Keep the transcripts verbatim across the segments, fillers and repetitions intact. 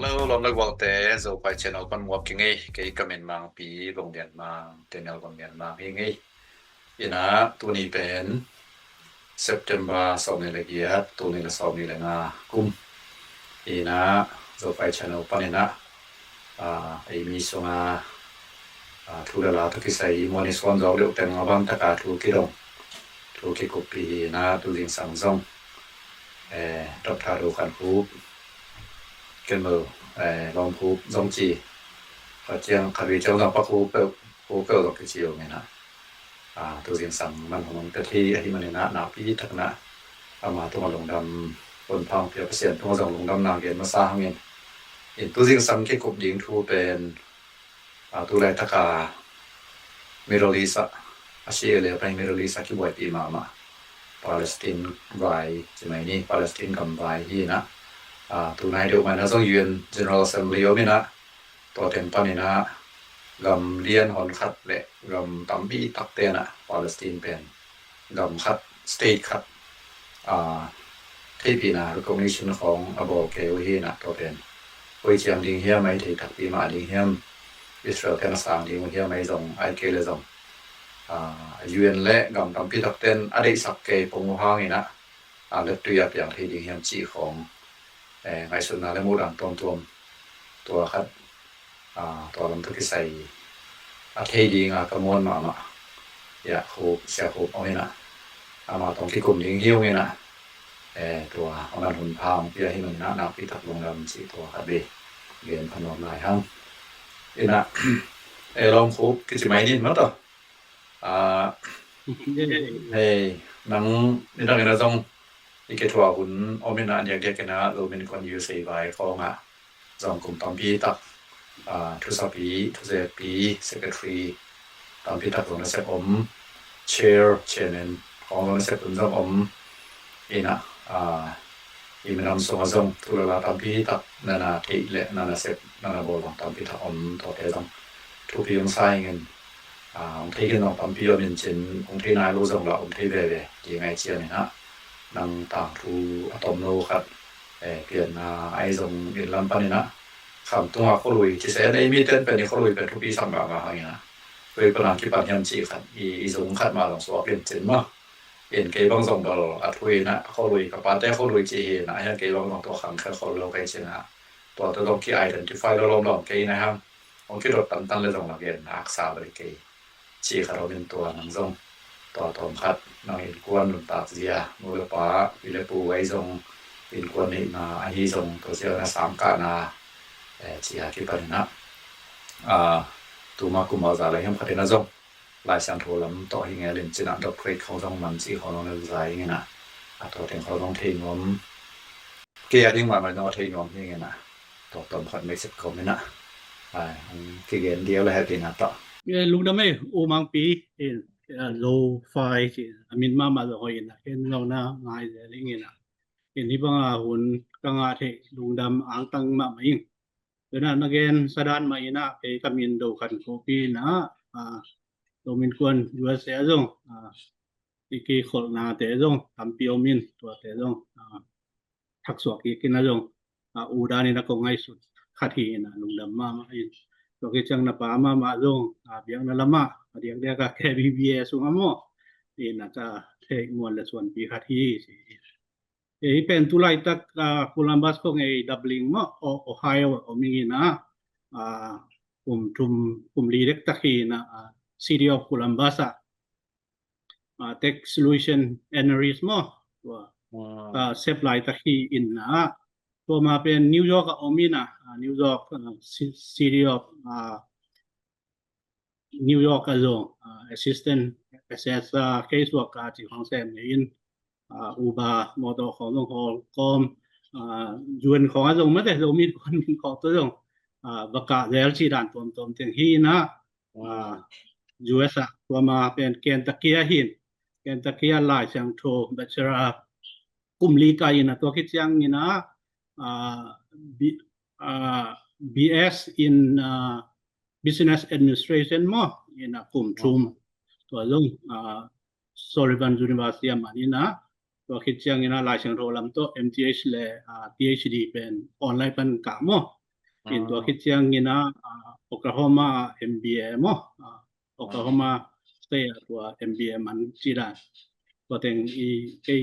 Hello, lawm le gualte, Zopai channel pan muak kei ing ei, kei ka min Mangpi Vong Lian Mang, Daniel Vong Lian Mang hi ing ei. Ina, tuni pen September sawmnih le giat, tuni le sawmnih le nga kum. Ina, Zopai channel pan ina, ah, ei mi sunga, ah, thu le la tawh kisai i muan i suan zawk deuh teng a bang taka thu kidong, thu kikup pi hi ina, tu zingsang zong, eh, Doctor Do Khan Khup, Ken Lo, eh, Lawm Khup zong ci, khat ciang, khat vei ciang zong Pa Khup peuh, Khup peuh zong kici uh ina. Ah, tu zingsang man hong pia thei ahih manin ah nakpi takin ah ama tungah lungdam hun pha hong pia, Pasian tungah zong lungdamna gen masa hangin. In tu zingsang kikup ding thu pen, ah, tu laitaka Middle East ah, a si le pai Middle East ah kibuaipih mahmah Palestine vai, ci mai ni, Palestine gam vai hi ina. Ah, tu nai deuh mai na zong U N General Assembly om ina, tua teng pan ina gam lian hon khat le gam tampi takte na Palestine pen gam khat, state khat, ah, theihpihna, recognition khawng a bawl kei uh hi ina, tua pen koi ciang ding hiam, a i thei takpi mah ding hiam, Israel ten a sang ding uh hiam, a i zong a i kei le zong, ah, U N le gam tampi takten a deihsak kei pong uh hang ina, ah, lettui a piang thei ding hiam cih khawng, eh, ngaihsutna le muhdan tuamtuam, tua khat, ah, tua lam tawh kisai a thei dinga ka muan mahmah, ya, Khup, Sia Khup om ina, ama tawh kikum ding hi ung ina, eh, tua a man hun pha hong pia hi ung ina, nakpi tak lungdam cih tua khat vei gen pha nuam lai hang. Ina, eh, Lawm Khup kici mai ni maw tawh. Ah, hei, nang, nidang ina zong i kithuah hun om ina, diakdiak ina Zomi Innkuan U S A vai khawngah zong kum tampi tak, ah, thusapi, thuzetpi, secretary tampi tak zong nasep om, chair, chairman khawng zong nasep hun zong om ina, ah, i minam sungah zong thu le la tampi tak nana theih le nana sep, nana bawl zong tampi tak om, tuate zong thupi hong sa ing in, ah, hong thei khin zong tampi om in cin, hong thei nai lo zong lah hong thei veve ti ngai ciang ina, nang tangthu a tom lo khat, eh, pianna ahi zong inn lam pan ina, Khamtung a khualui, ci se, ei mite in pen i khualui pen thupi sak mahmah hang ina, koi pan a kipan hiam cih khat i, i zung khat mah zong suak in cin maw. In kei bang zong bel a thu ina, khualui, ka pate khualui ci hi ina, a hiang kei bang zong tua khang khe khol lo kei ci ina, tuate zong ki identify lo lawmlawm kei ina hang, hong kidot tantan le zong la gen haksa bel kei. Ci khat om in tua nang zong tua tawm khat nang innkuan nuntak zia, nu le pa, pi le pu ahi zong, innkuan neihna ahi zong, tua zia na sangkahna, eh, ci a kipan ina, ah, tuma kum a za lai hiam khat ina zong Lai Siangtho lam tawh hi ngel in cin a doctorate khawng zong man ci khawng zong na za hi ngena, a tua teng khawng zong thei nuam. Kei a ding mahmah zong a thei nuam hi ngena, tua tawm khat mei sep khawng ina. Ai, hong kigen diau le hehpihna tawh. Eh, lungdam ei, U Mangpi, in, eh, Lo Fai ci, a min mahmah zong hoih ina, ken zong na ngai zel hi ngena. In hih banga hun ka ngah theih lungdam angtang mahmah ing. Tua ina na gen sadan mah ina, kei ka min Do Khan Khup ina, ah, Zomi Innkuan U S A zong, ah, i kikholhnate zong tampi om in, tuate zong, ah, thaksuak kik ina zong, ah, u dan ina kong ngaihsut khat hi ina, lungdam mahmah in. Tua khit ciang na pa mahmah zong, ah, biakna lamah, a diakdiak a K B B A sungah maw, ina ka theih muan le suanpi khat hi ci. Eh, hih pen tu laitak, ah, Columbus khong ei Dublin maw, O-, Ohio ah om ing ina, ah, kum thum, kum li dektak hi ina, ah, City of Columbus ah, ah, Tech Solution Analyst maw, tua, ah, sep laitak hi ina, tua ma pen New York ah om ina, ah, New York, ah, Ci-, City of, ah, New York ah zong, ah, assistant assessor, case worker ci khawng sem ngei in, ah, Uber motor khawng zong hawl kawm, ah, U N khawng ah zong mate, Zomi Innkuan min khawng tawh zong, ah, va kah zel ci dan tuamtuam teng hi ina, ah, U S ah, tua ma pen Kentucky ah hin, Kentucky ah Lai Siangtho Bachelor kum li kai ina, tua khit ciang ina, ah, B-, ah, B S in, ah, Business Administration maw, ina kum thum. Tua zong, ah, Sullivan University ah man ina, tua khit ciang ina Lai Siangtho lam tawh M T H le, ah, P H D pen online pan kah maw. In tua khit ciangin ah, ah, Oklahoma M B A maw, ah, Oklahoma State ah tua M B A man ci dan. Tua teng i, kei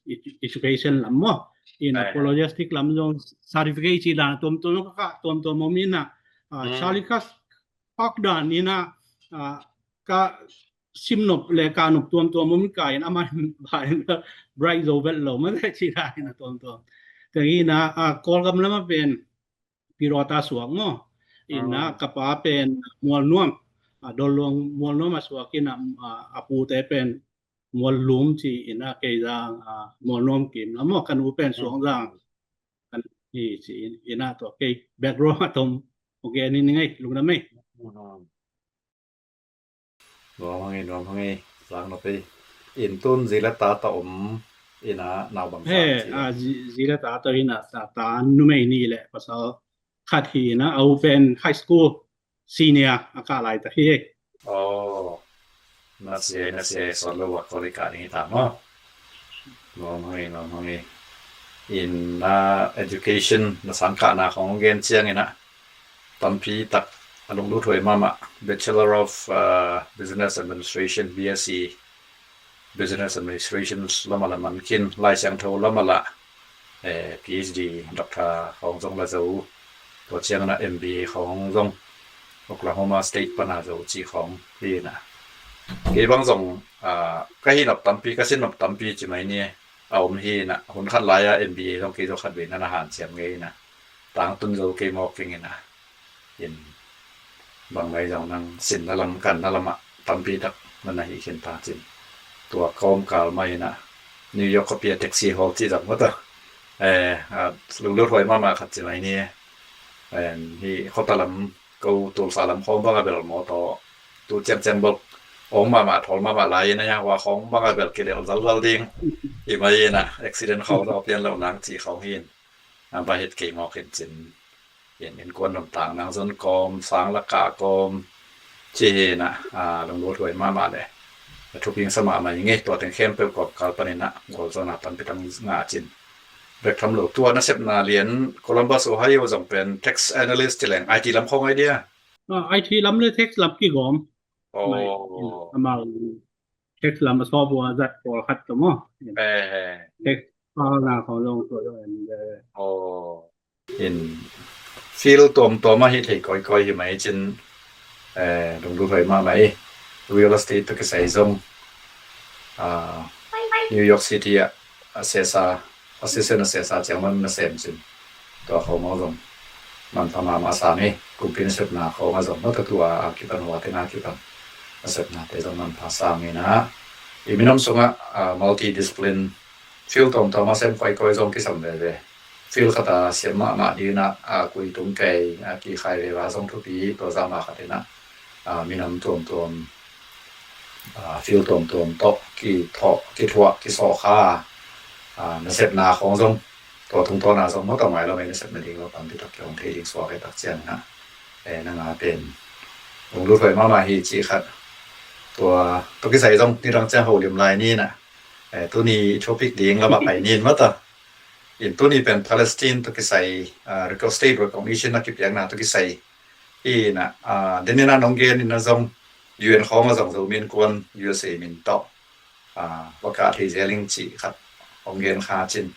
i, education lam maw. In ah, ai, ai, apologetic lam zong certificate ci dan tuamtuam ka, tuamtuam om in ah, ah, Charlie Kirk dan in ah, ah, ka simnop le kanop tuamtuam om ka in, ama ba in bright zo vet lo mate ci dan in ah tuamtuam. Teng in ah, ah, Kawlgam lam ah pen Pirota suak maw. In ah, ka pa pen Mualnuam, ah, Dolluang Mualnuam a suak in ah, ah, a pute pen Muallum ci in ah, kei zang, ah, Mualnuam kim lam maw, ka nu pen Suangzang kan hi ci in ah, tua kei background a tom. Ok, ni ni ngai lungdam ei. Nuam hang ei, nuam hang ei, sang nop ei. In tun zi le ta tawh om in ah, nau bang sang ci? Ah, zi, zi le ta tawh in ah, ta, ta numei nih le pasal khat hi in ah, a u pen high school senior a kah laitak hi ei. Aw, na sia, na sia, sawt lo a kawlika ding hi ta maw. Nuam hang ei, nuam hang ei. In ah, education na sangkahna khong gen ciangin ah, tampi tak a lunglut huai mahmah, Bachelor of, ah, Business Administration, B S C Business Administration lam ah la man khin, Lai Siangtho lam ah la, eh, P H D, Doctor khong zong la zo. Tua ciangin ah M B A khong zong Oklahoma State pan a zo ci khong hi in ah. Kei bang zong, ah, ka hi nop tampi, ka sin nop tampi ci mai ni, a om hi in ah, hun khat lai ah M B A zong kei zong khat vei na na hanciam ngei in ah, tangtun zo kei mawk keng in ah. In bang lai zong nang sinna lam, kanna lam ah tampi tak na na hih khin ta cin. Tua kawmkal mah in ah, New York khuapi ah taxi hawl ci zong maw ta. Eh, ah, lunglut huai mahmah khat ci mai ni. Em, hih khuata lam, ko Tulsa lam khawng bang a bel mawtaw tu ciangciang bawk, awng mahmah, thawl mahmah lai in ah, hua khawng bang a bel kidelh zalzal ding. Hi mai in ah, accident khawng zong a pian lo nang ci khawng hi in. A ba het kei mawk in cin. In, innkuan nuntak nang zon kawm, sang la kah kawm ci hi in ah, ah, lunglut huai mahmah le a thuping sa mahmah hi ngei. Tua teng khempeuh kawmkal panin ah gualzawhna tampi tak ngah cin. Bek tham lo, tua nasepna lian Columbus, Ohio zong pen tax analyst ci leng, I T lam khawng ai dia? Ah, I T lam le tax lam kigawm. Aw. Mai, in, amau tax lam a sawp uh a zat pawlkhat tawh maw. Eh, eh. Tax phalna khawng zong tua zong en, eh. Aw. In field tuamtuam ah hi thei kawikawi hi mai cin, eh, lunglut huai mahmah ei. Real estate tawh kisai zong, ah, New York City ah assessor, assistant assessor ciang man na sem cin. Tua khawng zong manpha mahmah sang ei. Kumpi nasepna khawng ah zong maw ta, tua a kipan, hua teng a kipan nasepnate zong manpha sang in ah, i minam sungah, ah, multidiscipline field tuamtuam ah sem kawikawi zong kisam veve. Field khat a siam mahmah ding in ah, a, kui tung kei, a, kikhai veve zong thupi, tua zah mah khat in ah, a, minam tuamtuam, a, field tuamtuam tawh kithawh, kithuah, kisawhkha, a, nasepna khawng zong, tua tungtawn ah zong maw ta, mailam ei nasepna ding lo tampi tak kihong thei ding suak ei. Tak ciang in ah, e, nang a pen lunglut huai mahmah hi cih khat. Tua, tua kisai zong nidang ciang holim lai ni in ah, e, tuni topic ding lamah pai ni in maw ta. In tuni pen Palestine tawh kisai, ah, reco-, state recognition a kipiakna tawh kisai. In ah, ah, den in ah nong gen in ah zong U N khawng ah zong Zomi Innkuan U S A min tawh, ah, va kah thei zel ing cih khat hong gen kha cin.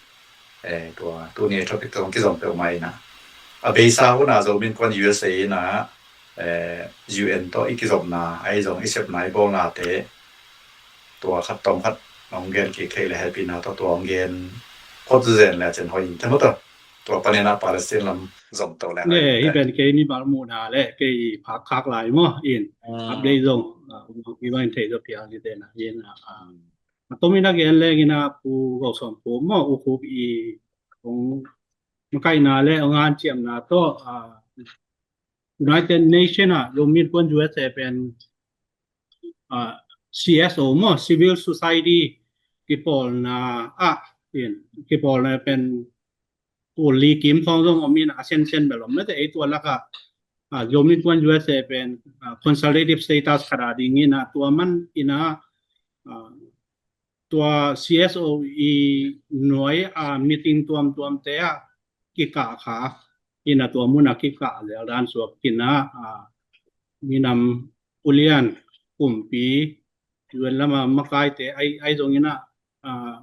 Eh, tua, tuni topic tawh zong kizom peuhmah in ah. A beisa hun ah Zomi Innkuan U S A in ah, eh, U N tawh i kizopna, ahi zong i sepna, i bawlnate, tua khat tawm khat hong gen kik thei le hehpihna tawh tua hong gen phot zen le cin hoih in te maw ta. Tua panin ah Palestine lam zom to le. Nge, hih pen kei mimal muhna le kei phak khak lai maw in. Mm. Update zong, ah, i bang in thei zo piang hi te na in, ah, ah. A tomin a gen leng in ah Pu Gosawm Khup maw, U Khup i hong makaihna le hong hanciamna tawh, ah, United Nation ah, Zomi Innkuan U S A pen, ah, C S O maw, civil society kipawlna ah, in, kipawlna pen tul li kim khawng zong om in a, a sensen bel om mate, ei tua lakah, ah, Zomi Innkuan U S A pen, ah, consultative status khat a ding in ah, tua man in ah, ah, tua C S O i nuai a meeting tuamtuamte ah kikah kha, ina tua mun a kikah zel dan suak ina, ah, minam ulian kumpi, U N lama makaite ai, ai zong ina, ah,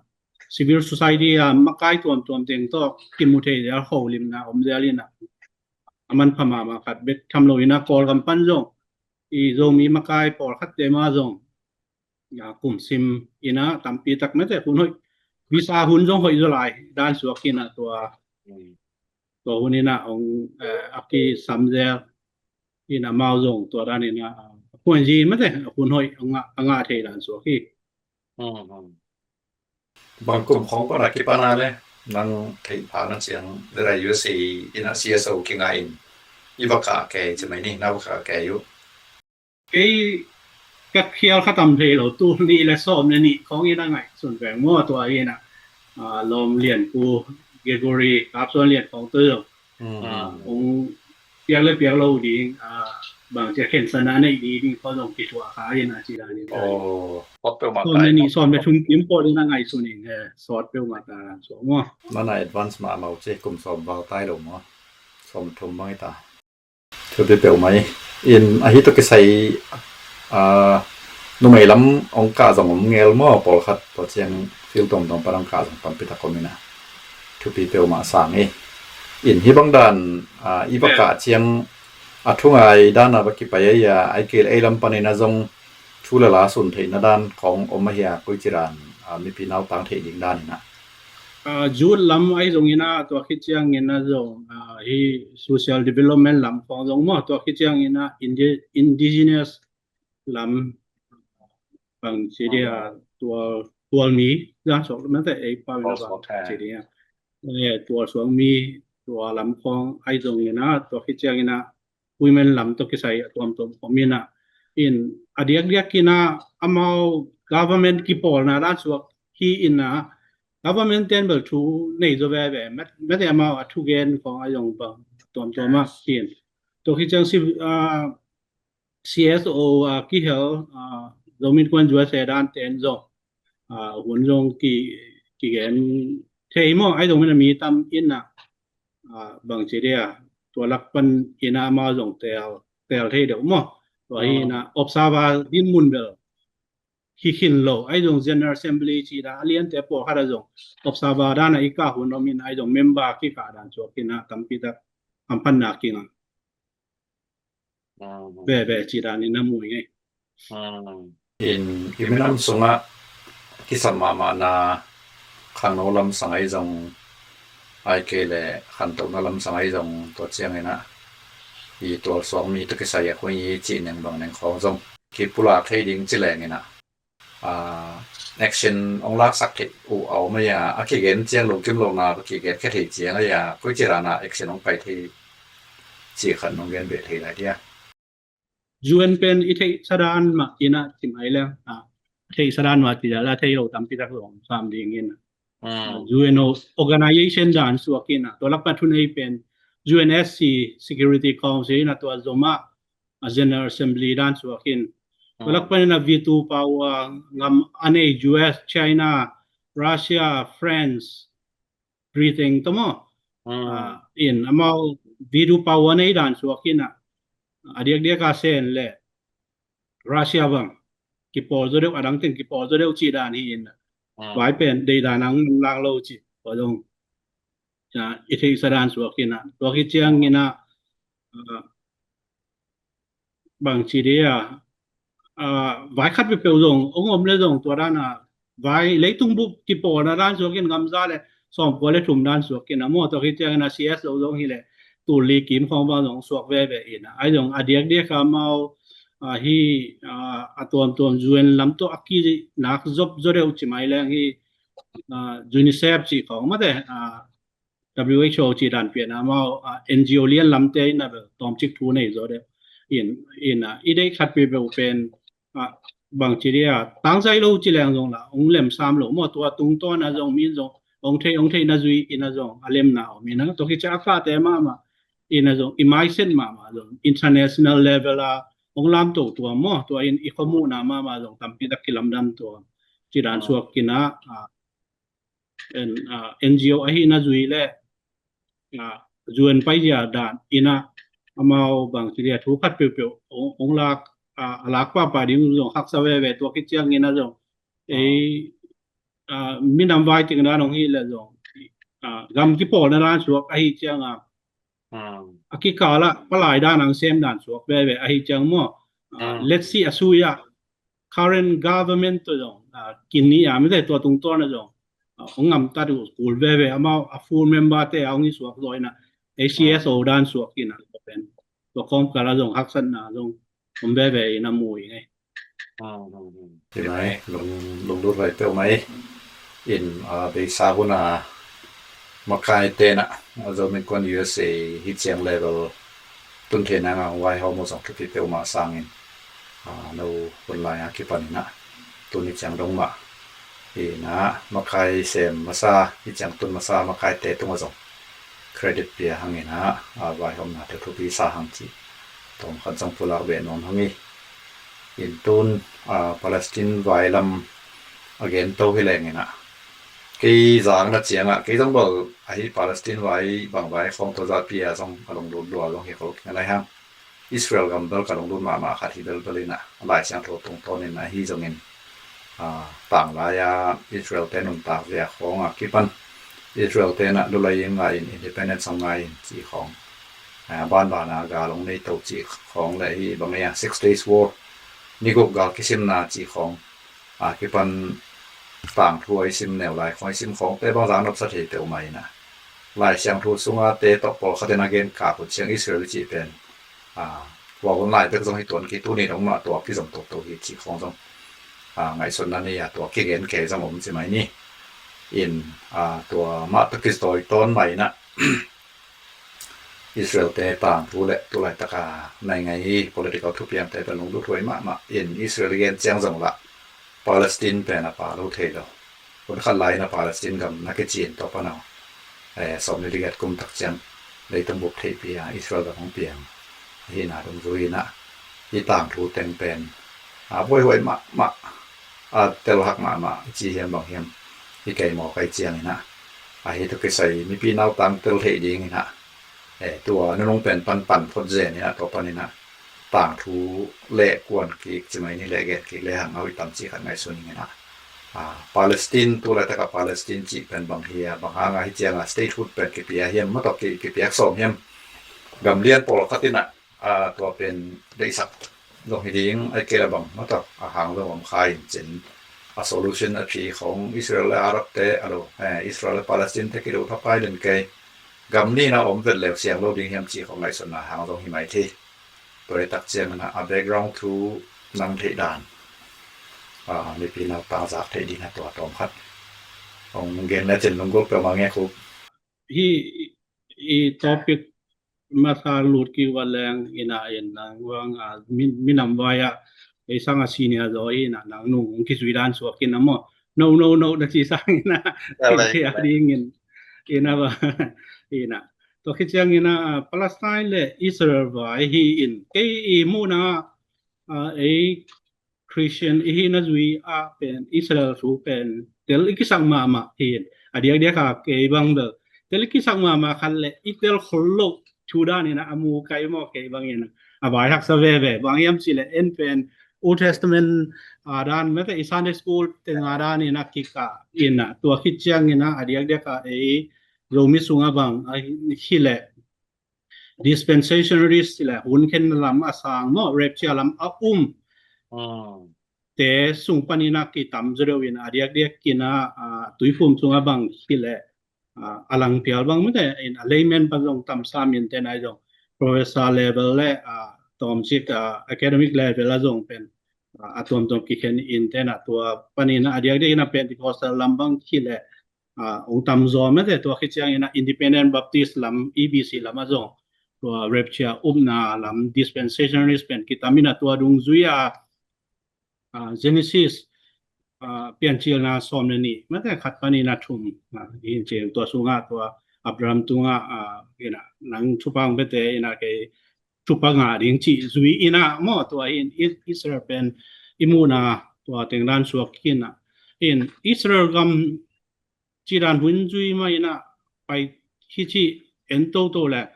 civil society a makai tuamtuam teng tawh kimu thei zel, holimna om zel ina, a manpha mahmah khat bek tham lo ina Kawlgam pan zong i Zomi makai pawlkhatte ma zong, ah, kumsim ina tampi tak mate hun hoih, visa hun zong hoih zaw lai dan suak ina tua, tua hun ina ong, eh, a kisam zel ina amau zong tua dan ina, ah, a puan zi mate a hun hoih a ngah, a ngah thei dan suak hi. Bang kum khawng pan a kipan a le nang theih pha na ciang le rai U S A ina C S O kingah in i va kah kei ci mai ni, na va kah kei uh. Kei ka khial kha tam thei lo, tul nih le sawm le nih khawng ina ngaihsun veng maw tua ina, ah, lawm lian pu Gregory Kapsuan Lian khawng tu zong, ah, ong piak le piak lo ding, ah, bang cia khensana nei ding ding khawng zong kithuah kha ina ci dan ina. Sawm le nih sawm le thum kim pawl ina ngaihsun ing, eh, sawt peuhmah ta suak maw. Mana advance mahmah uh ci, kum sawm val tai lo maw. Sawm thum bang ita. Thupi peuhmah hi. In ahi tawh kisai, ah, numei lam ong kah zong om ngel maw, pawlkhat tua ciang field tuamtuam pan ong kah zong tampi tak om ina. Thupi peuhmah sang hi. In hih bang dan, ah, i va kah ciang a thungai dan a va kipai a, ai kei le ei lam pan ina zong thu le la sun theihna dan khawng om a hia, koi ci dan, ah, mipi nau tang theih ding dan ina. Ah, youth lam ai zong ina tua khit ciang ina zong, ah, hi social development lam khawng zong maw, tua khit ciang ina indi-, indigenous lam bang ci dia, tual, tual mi, za sok mate ei pa ina bang ci dia. Eh, tual suang mi, tua lam khawng ai zong ina tua khit ciang ina women lam tawh kisai a tuamtuam om ina. In a diakdiak ina amau government kipawlna dan suak hi ina, government ten bel thu nei zaw veve, mate amau a thugen khawng a zong bang tuamtuam a hi in. Tua khit ciang si, ah, C S O, ah, kihel, ah, Zomi Innkuan U S A dan ten zong, ah, hun zong ki, kigen thei maw, ai zong ina mi tam ina, ah, bang ci dia, tua lak pan ina amau zong tel, tel thei deuh maw. Tua hi ina observer din mun bel hi khin lo, ai zong General Assembly ci dan a liante pawlkhat a zong observer dan a i kah hun om ina ai zong member kikah dan suak ina tampi tak hamphatna kingah veve ci dan ina mu ing ei. In i minam sungah kisam mahmahna khangno lam sang ai zong, ai kei le khantohna lam sang ai zong, tua ciang ina i tual suang mi tawh kisai a khui i cih neng bang neng khawng zong kipulak thei ding ci leng ina, ah, action ong laksak theih uh a om a, a kigen ciang lungkim lohna a kigen kha thei ciang a, koi ci dan a action ong pai thei ci khat nong gen beh thei lai dia. U N pen i theih sadan mah ina ci mai le, ah, theih sadan mah ci la thei lo tampi tak zong sam ding ina. U N organization dan suak ina tua lak pan thunei pen U N S C Security Council ina tua zomah a General Assembly dan suak in. Tua lak pan ina veto power ngam a nei U S, China, Russia, France, Britain tawh maw. Ah, in amau veto power nei dan suak ina a diakdiak a sen le Russia bang kipawl zaw deuh, a dang teng kipawl zaw deuh ci dan hi ina. Vai pen dei dan ang lak lo ci. Tua zong i theih sadan suak ina tua khit ciang ina, ah, bang ci dia, ah, vai khat peuhpeuh zong ong om le zong tua dan a vai leitung bup kipawlna dan suak in ngamza le sawmkua le thum dan suak ina maw, tua khit ciang ina C S O zong hi le tul li kim khawng bang zong suak veve ina ai zong a diakdiak a amau, ah, hi, ah, a tuamtuam U N lam tawh a kinak zop zaw deuh ci mai leng hi, ah, UNICEF ci khawng mate, ah, W H O ci dan pian amau, ah, N G O lian lamte ina bel tawmcik thu nei zaw deuh in, ina i deih khat peuhpeuh pen, ah, bang ci dia tangzai lo ci leng zong la ong lem sam lo maw, tua tungtawn a zong min zong ong thei, ong theihna zui ina zong a lemna om ina tua khit ciang a kahte mahmah ina zong i maiset mahmah zong international level a ong lamto tua maw, tua in i khomuhna mahmah zong tampi tak kilamdang tua ci dan suak ina, ah, N G O ahihna zui le, ah, zuan paizia dan in ah amau bang ci dia thu khat peuhpeuh hong, hong lak, a, a lak pahpah ding zong haksa veve. Tua khit ciangin ah zong ei, a, minam vai teng dan hong hi leh zong, a, gam kipawlna dan suak ahi ciang a, a kikal ah palai dan ang sem dan suak veve ahi ciang maw, a, let's see, a sui ah current government tawh zong, a, kin ni a mite tua tungtawn ah zong, a, hong ngamtat uh kul veve. Amau a full member te a hong hi suak zaw in ah A C S O dan suak in ah tua pen tua kawmkal ah zong haksatna zong om veve in a mu ing ei. Hi mai, lung, lunglut huai peuhmah in, a, beisa hun a makaite in ah, a, Zomi Innkuan U S A hi ciang level tun theihna ngah hong vaihawm uh zong thupi peuhmah sangin, a, no hun lai a kipan in ah tuni ciang dong mah hi in ah makai sem masa, hi ciang tun masa makaite tungah zong credit pia hang in ah, a, vaihawmna te thupi sa hang cih tawm khat zong pulak beh nuam hang hi. In tun, a, Palestine vai lam a gen to hi leng in ah kei zang na ciang ah kei zong bel ahi Palestine vai bang vai khawng tawh zahpi a zong a lunglut lua zong hi ko kina lai hang. Israel gam bel ka lunglut mahmah khat hi belbel in ah, Lai Siangtho tungtawn in ahi zongin, a, tanglai a Israel te nuntak zia khawng a kipan Israel te in ah lulai in ngai in, independence hong ngai in cih khawng, a, banban a gal hong nei to cih khawng le hi bang ei a Six Days War, ni guk gal kisimna cih khawng a kipan tangthu a i sim neu lai khawng, i sim khawng te bang zang nopsa thei peuhmah in ah Lai Siangtho sunga te tawh pawlkhat in a gen kak uh ciang Israel i cih pen, a, tua hun lai bek zong hi tuan kei, tuni dong mah tua kizom toto hi cih khawng zong, a, ngaihsutna nei a tua kigen kei zong om ci mai ni. In, a, tua mah tawh kizawi tawn mah in ah Israel te tangthu le tulaitak a nai ngai hi political thupiang te pen lunglut huai mahmah in Israel i gen ciang zong lah Palestine pen a pa lo thei lo. Hun khat lai in ah Palestine gam na kici in tua pan a, eh, sawmli le giat kum tak ciang leitung bup theihpi a Israel gam hong piang ahihna dungzui in ah hih tangthu teng pen, a, buaihuai mahmah, a, telhak mahmah i ci hiam bang hiam, hi kei maw kai ciang in ah, a, hi tawh kisai mipi nautang tel theih ding in ah, eh, tua nunung pen pan pan phot zen in ah tua pan in ah tangthu le kuan kik ci mai ni le gen kik le hang a hoih tam cih khat ngaihsun ing in ah. A, Palestine, tulaitak a Palestine cih pen bang hi a, bang hang a hi ciang a statehood pen kipia hiam, maw tawh ki, kipiak sawm hiam, gam lian pawlkhat in ah, a, tua pen deihsak zong hi ding, ahih kei leh bang, maw tawh a hang zong om kha in cin, a solution a phi khawng Israel le Arab te, a lo, eh, Israel le Palestine te kido thapai len kei, gam ni in ah om vet leu siang lo ding hiam cih khawng ngaihsutna hang zong hi mai thei. Tua hi tak ciang in ah a background thu nang theih dan, a, mipi nautang zak theih ding a tua tawm khat hong gen le cin lunggulh peuhmah nge khu. Hih, hih topic masa lut kik va leng in ah in nang vang, a, mi, minam vai ah ei sang a senior zaw in ah nang nung hong kizui dan suak in ah maw, no, no, no na ci sang in ah, a, kei a ding in, in ah va, in ah tua khit ciang in ah, a, Palestine le Israel vai hi in kei i muhna, a, ei Christian i hihna zui ah pen Israel thu pen tel i kisak mahmah hi in, a diakdiak a kei bang bel tel i kisak mahmah khat le i tel khol lo thu dan in ah a mu kai maw kei bang in ah a vai haksa veve. Bang hiam cih leh en pen Old Testament a dan, mate i Sunday school teng a dan in ah kikah in ah tua khit ciang in ah a diakdiak a ei Zomi sung a bang a hi leh dispensationalist le hun khen lam a sang maw, rapture lam a um te sung panin a kitam zaw deuh in a diakdiak in a, a, tuiphum sung a bang hi leh, a, a lang pial bang mite in a layman pan zong tam sam in te nai zong professor level le, a, tawmcik, a, academic level a zong pen, a, a tuamtuam kikhen in te na tua panin a diakdiak in a Pentecostal lam bang hi leh, a, ong tam zaw mete tua khit ciangin a Independent Baptist lam, E B C lam a zong tua rapture upna lam dispensationalist pen kitam in a tua dungzui a, a, Genesis, a, Piancilna sawm le nih mete khat panin a thum, a, in cil tua sungah tua Abraham tungah, a, in a nang thupha ong pete in a kei thupha ngah ding cih zui in a maw tua in Is-, Israel pen i muhna tua tengdan suak khin a in Israel gam cih dan hun zui mah in a pai hi cih en toto le,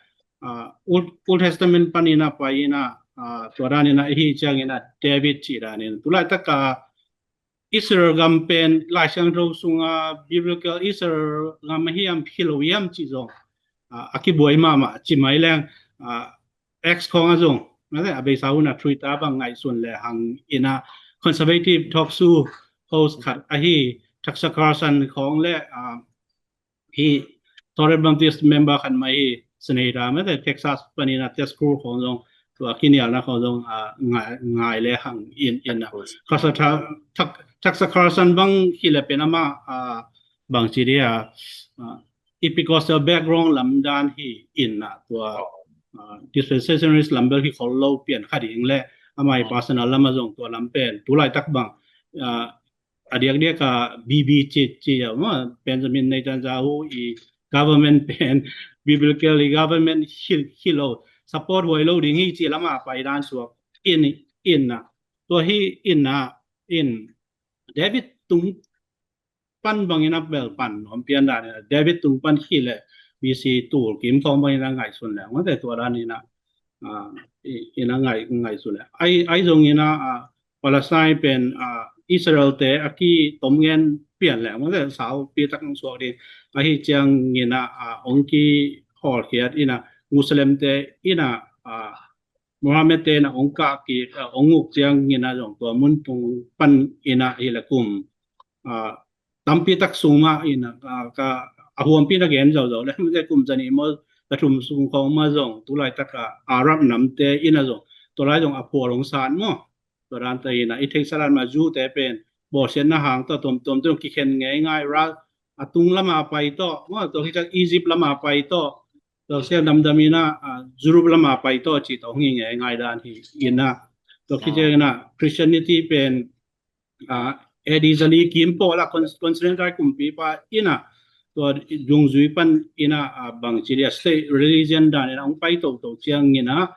ah, Old, Old Testament panin a pai in a, ah, tua dan in a ihi ciangin a David cih dan in. Tulaitak a Israel gam pen Lai Siangtho sunga biblical Israel gam ahi hiam, hi lo hiam cih zong, ah, a kibuai mahmah ci mai leng, ah, X khawng a zong, mate, a beisa hun a Twitter bang ngaihsun le hang in a conservative talk show host khat ahi Tucker Carlson khawng le, ah, hi Southern Baptist member khat mai hi, Senator mate, Texas panin a Ted Cruz khawng zong, tua kinialna khawng zong, ah, ngai, ngai le hang in, in a. Tucker, Tuck-, Tucker Carlson bang hi le pen ama, ah, bang ci dia, ah, Episcopal background lam dan hi in a, tua, ah, dispensationalist lam bel hi khol lo, pian kha ding le, ama hi personal lam a zong tua lam pen tulaitak bang, ah, a diakdiak a B B ci, ci a, ma, Benjamin Netanyahu i government pen biblical i government hi, hi lo, support huai lo ding hi ci lam a pai dan suak in, in a. Tua hi in a, in David tung pan bangin a bel pan nuam pian dan in a, David tung pan hi le B C tul kim khawng bangin a ngaihsun le, mate, tua dan in a, ah, i, in a ngai, ngaihsun le. Ai, ai zong in a, ah, Palestine pen, ah, Israel te a kitom ngen pian le, mate, saupi tak ang suak ding. Ahi ciangin a, ah, ong kihawlkhiat in a, Muslim te in a, ah, Mohammed te in a ong kah kik, ah, ong uk ciangin a zong tua mun tung pan in a hi le kum, ah, tampi tak sung mah in a, ah, ka, a huampi na gen zauhzauh le, mate, kum za nih maw, za thum sung khawng mah zong, tulaitak a Arab namte in a zong, tua lai zong a phual hong san maw. Tua dan ta in a, i theihsa dan mah Jew te pen bawlsiatna hang tawh tuamtuam te zong kikhen ngeingai, ral a tung lam a pai tawh maw, tua khit ciang Egypt lam a pai tawh, tua khit ciang damdam in a, ah, Europe lam a pai tawh ci tawh hong hi ngeingai dan hi in a. Tua khit ciang in a Christianity pen, ah, A D za li kim pawl a Con-, Constantine kumpipa in a, tua dungzui pan in a, ah, bang ci dia, state religion dan in a hong pai toto ciangin a,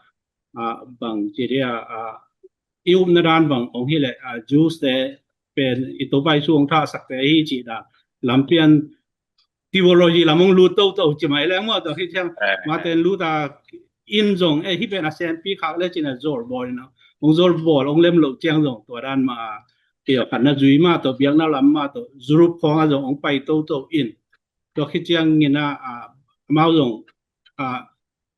ah, bang ci dia, ah, i upna dan bang hong hi le, ah, Jews te pen i Topa Jesu hong thahsak te hi cih dan lampian theology lam hong lut toto ci mai leng maw, tua khit ciang, eh, mate, lut a in zong, eh, hih pen a senpi khak le cin a zol bawl in a, hong zol bawl hong lem loh ciang zong tua dan mah a, kio khatna zui mah tawh, biakna lam mah tawh, Europe khawng a zong hong pai toto in, tua khit ciangin a, ah, amau zong, ah,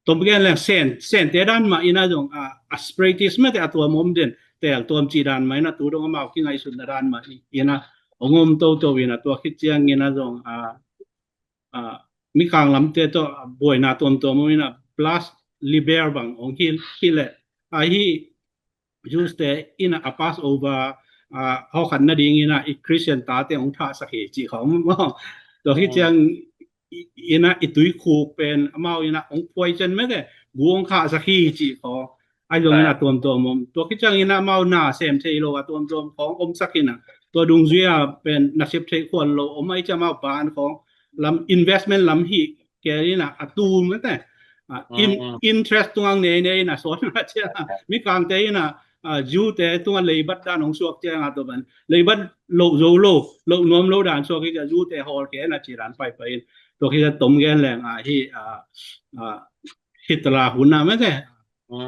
tom gen leng Sen, Sente dan mah in a zong, ah, a separatist mate, a tuam om den, tel tuam ci dan mah in a, tu dong amau kingaihsutna dan mah in a hong om toto in a, tua khit ciangin a zong, ah, ah, Mikang lamte tawh, ah, buaina tuamtuam om in a, plus liber bang hong hi, hi le, ah, hi Jews te in a, a Passover, ah, hawkhat nading in a i Christian tate hong thahsak hi cih khawng maw. Tua khit ciang i, in a i tuikhuk pen amau in a hong poison mate, gu hong khahsak hi cih khawng. Ai zong in a tuamtuam om. Tua khit ciang in a amau na sem thei lo a tuamtuam khawng omsak in a, tua dungzui a pen nasep theih khual lo om, ai ciang amau ban khawng lam, investment lam hi kei in a, a tu mate, ah, in, interest tung ang nei nei in a, sawn a ciang a, Mikangte in a, ah, Jew te tung a leibat dan hong suak ciang a, tua ban leibat loh zo lo, loh nuam lo dan suak hi ciang Jew te hawlkhia in a ci dan paipai in, tua khit ciang tom gen leng a hi, ah, ah, Hitler hun a mate,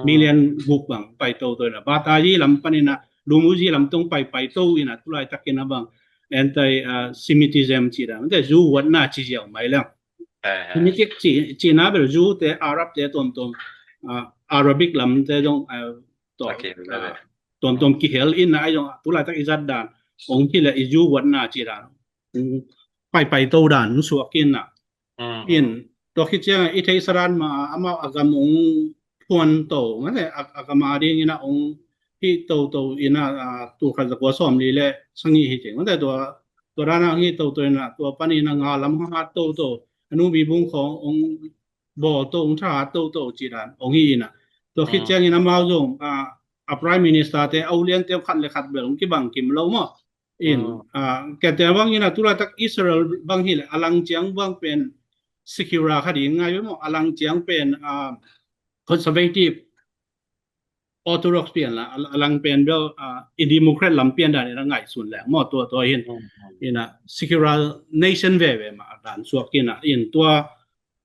million guk bang pai toto in a, Batayi lam pan in a, Lumuzi lam tung paipai to in a, tulaitak in a bang anti, ah, Semitism ci dan mate, Jew huatna ci ziau mai leng. Eh, eh. Semitic ci, cina bel Jew te, Arab te tuamtuam, ah, Arabic lam te zong, ah, tuam, ah, tuamtuam kihel in a, ai zong tulaitak i zat dan hong hi le i Jew huatna ci dan hong paipai to dan hong suak in a. In, tua khit ciang a i theihsa dan mah a, amau a gam hong phuan to mate, a, a gam a ding in a hong hi toto in a, ah, tul khat za kua sawmli le sagih hi cing mate, tua, tua dan a hong hi toto in a, tua pan in a nga lam hong hat toto, a nu bi bung khawng hong bawl to, hong thahat toto ci dan hong hi in a. Tua khit ciang in amau zong, ah, a Prime Minister te, a uliante khat le khat bel hong kibang kim lo maw. In, ah, kete bang in a tulaitak Israel bang hi le, a lang ciang bang pen secular kha ding ngai maw, a lang ciang pen, ah, conservative, orthodox pian la, a, a lang pen bel, ah, i democrat lam pian dan in a ngaihsun leng maw, tua, tua hin. In a secular nation veve mah dan suak in a, in tua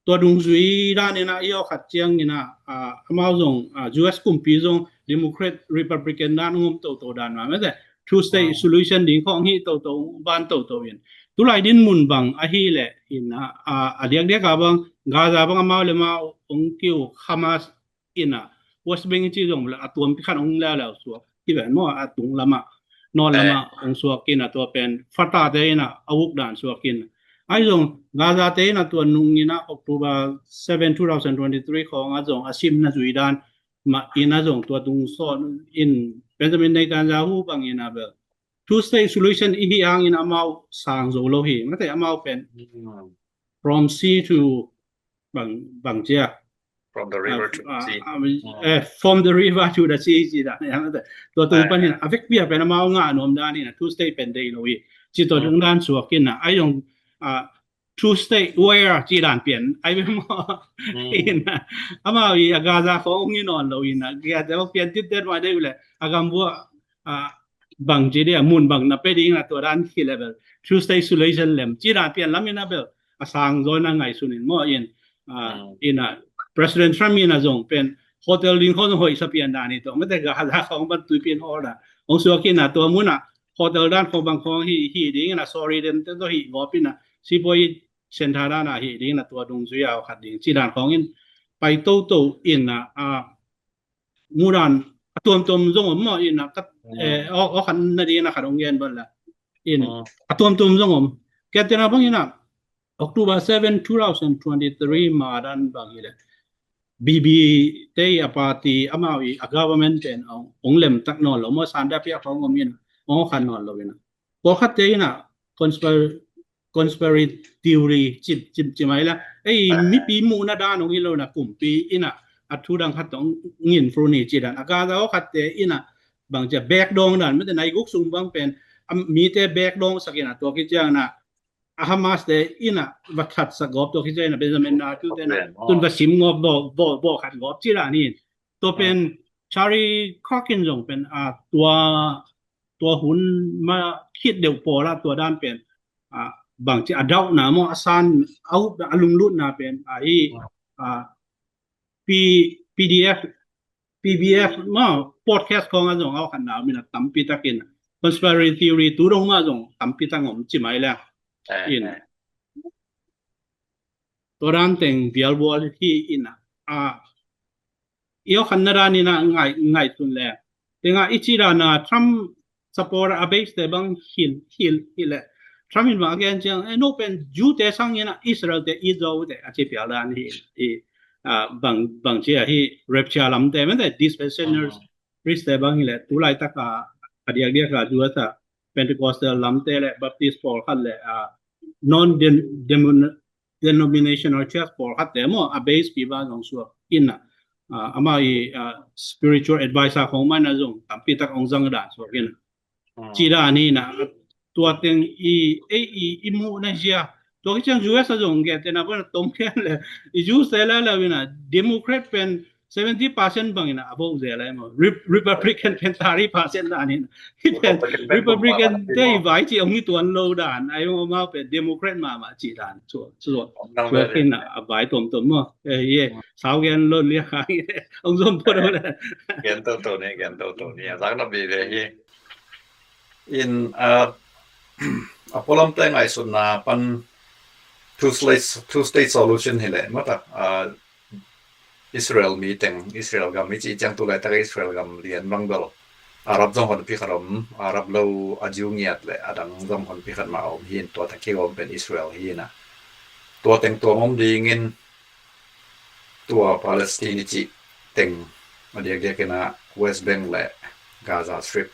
tua dungzui dan in ah i aw khat ciangin ah, ah, amau zong, ah, U S kumpi zong Democrat Republican dan ngom toto dan mah mate, two state solution ding khong hi toto ban toto in, tulai din mun bang ahi leh in ah, ah, a diakdiak a bang Gaza bang amau le mau ong kiu Hamas in ah West Bank ci zong le a tuampi khat ong leuleu suak hi ven maw, a tung lamah, nawn lamah ong suak in ah tua pen Fatah te in ah a uk dan suak in, ai zong Gaza te in ah tua nung in ah October seven, two thousand twenty-three khong a zong a simna zui dan mah in ah zong tua tung sawn in Benjamin Netanyahu bang in ah bel two state solution i hi hangin amau sang zo lo hi mate, amau pen from sea to bang, bang cia. From the river to the sea. Ah, ah, eh, from the river to the sea ci dan. Tua tung pan hin a vekpi a pen amau ngah nuam dan in a two state pen dei lo hi. Ci tua tung dan suak in a ai zong, ah, two state where ci dan pian ai pen maw. In a amau i a Gaza khong ngi nawn lo in a Gaza pian tit det mai dei le a gam bua, ah, bang ci dia mun bang na pe ding a tua dan hi le bel two state solution lem ci dan pian lam in a bel a sang zaw na ngaihsun in maw in, ah, in a President Trump in a zong pen hotel ding khong zong hoih sa pian dan hi tua mate Gaza khong ban tui pian hol dan ong suak in a tua mun a hotel dan khong bang khong hi, hi ding in a sorry den te zaw hi gawp in a sipuai center dan a hi ding in a tua dungzui a khat ding ci dan khong in pai toto in a, ah, mudan a tuamtuam zong om maw in a kat, eh, aw, aw khat na ding in a khat ong gen bal la in a tuamtuam zong om. Kian tena bang in a October seven, two thousand twenty-three madan bang hi le Bibi te a party amau i a government pen ong, ong lem tak nawn lo maw, sanda pia khong om in ong khan nawn lo in a pawlkhat te in a conspir conspiracy theory cip, cip, cip mai la. Ei, mipi muhna dan ong hi lo na kumpi in a, a thu dang khat ong ngin fru ni ci dan. A Gaza aw khat te in a bang cia bek dong dan, mate nai guk sung bang pen, am, mi te bek dong sak in a tua ki ciang na, a Hamas te in a va that sak gawp tua ki ciang na, Benjamin Netanyahu te na, tun va sim ngawp bo, bo, bo khat gawp ci dan hi. Tua pen Charlie Kirk in zong pen, ah, tua, tua hun ma khit deuh pawl ah tua dan pen, ah, bang ci a dauhna maw a san a up a lunglutna pen, ah, hi, ah, P, PDF, PBF maw podcast khong a zong aw khat na min a tampi takin conspiracy theory tu dong ma zong tampi tak om ci mai le. In. Tua dan teng bialbual hi in a, ah, i aw khan na dan in a ngai, ngaihsun le. Tenga i ci dan a Trump supporter a base te bang hil, hil, hil le. Trump in bang a gen ciang, eh, no pen Jew te sang in a Israel te i zo te a ci pial dan hi, i, ah, bang, bang ci a hi rapture lam te, men te dispensational priest te bang hi le, tu laitak a, a diakdiak a U S a Pentecostal lam te le, Baptist pawlkhat le, ah, non-, denominational church pawlkhat te maw a base pi ba zong suak in a, ah, amau i, ah, spiritual advisor khong man a zong tampi tak ong zang dan suak in a. Ci dan hi na, tua teng i, ei i, i muhna zia. Tua ki ciang U S a zong gen te na bana tom khian le, i U S te la la wina, Democrat pen seventy percent bang in a vote zel lai maw. Rep-, Republican pen thirty percent dan in. Hi pen Republican te i vai ci ong hi tuan lo dan. Ai ong amau pen Democrat mama ci dan. Suak, suak in a vai tuamtuam maw. Eh, ye. Sau gen lo lia hang. Ong zom po lo le. Gen toto ni, gen toto ni. A zak na bi ve hi. In, ah, a pualamte ngaihsutna pan two state, two state solution hi le mata, ah, Israel mi teng, Israel gam i ci ciang tu laitak Israel gam lian bang bel Arab zong honpi khat om, Arab lo a Jew ngiat le a dang zong honpi khat mah om hi in tua tak ki om pen Israel hi na. Tua teng tua om dingin tua Palestine i cih teng a diakdiak in a West Bank le Gaza Strip,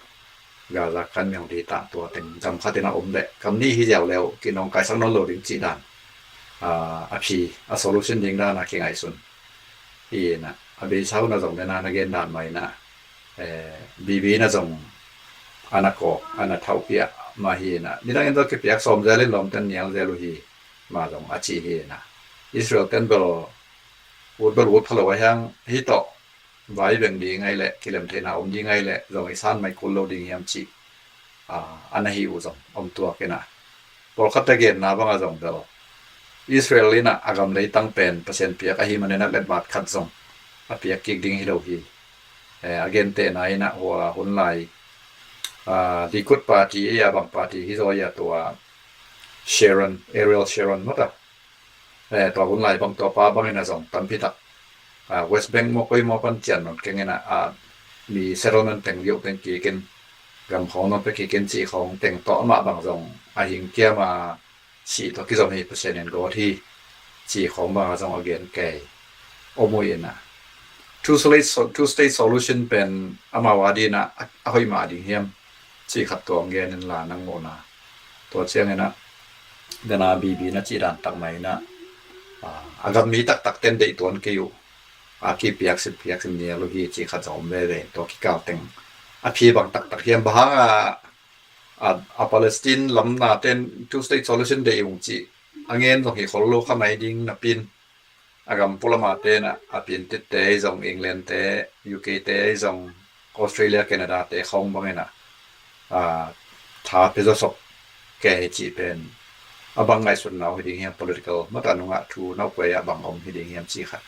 Gaza kan miang di ta tua teng gam khat in a om le gam nih hi ziau leu kinong kaisak nawn lo ding cih dan, ah, a phi a solution ding dan a kingaihsun hi na. A beisa hun a zong dena na gen dan mai na, eh, Bibi na zong ana kawk ana thauhpiah mah hi na. Nidang in zong kipiak sawm zel in lawmten nial zel uh hi. Ma zong a ci hi na. Israel ten bel ut bel ut pha lo a hiang hi tawh vai veng ding ai le kilem theihna om ding ai le zong i san mai kul lo ding hiam ci, ah, ana hi uh zong om tuak in a. Pawlkhat te genna bang a zong bel Israel in ah a gam leitang pen Pasian piak ahi manin ah letmat khat zong a piak kik ding hi lo hi. Eh, a gentehna in ah hua hun lai, ah, Likud party ei a bang party hi zaw ia tua Sharon, Ariel Sharon mata. Eh, tua hun lai bang tua pa bangin a zong tampi tak, ah, West Bank maw koi maw pan cian non keng in ah, ah, mi settlement teng viau teng kikin gam khawng non pe kikin cih khawng teng tawh amah bang zong a hing kiam a sih tawh kizom hi Pasian in gawt hi cih khawng bang a zong a gen kei om uh in ah two state, so-, two state solution pen amau a ding in ah a, a hoih mah ding hiam cih khat tua hong gen in la nang mawhna. Tua ciangin ah dana bibi na cih dan tak mah in ah, ah, a gam mi taktak ten deih tuan kei uh. A kipiak sim piak sim nial uh hi cih khat zong om veve in tua kikal teng a phi bang taktak hiam bang hang a, a, a Palestine lam na ten two state solution deih ung cih a ngen zong hi khol lo kha mai ding napin a gam pulama te in ah a Piantit te ei zong England te U K te ei zong Australia Canada te khawng bangin ah, ah, tha pia zawsop kei hi cih pen a bang ngaihsutna uh hi ding hiam political mata nungah thu nau kuai a bang om hi ding hiam cih khat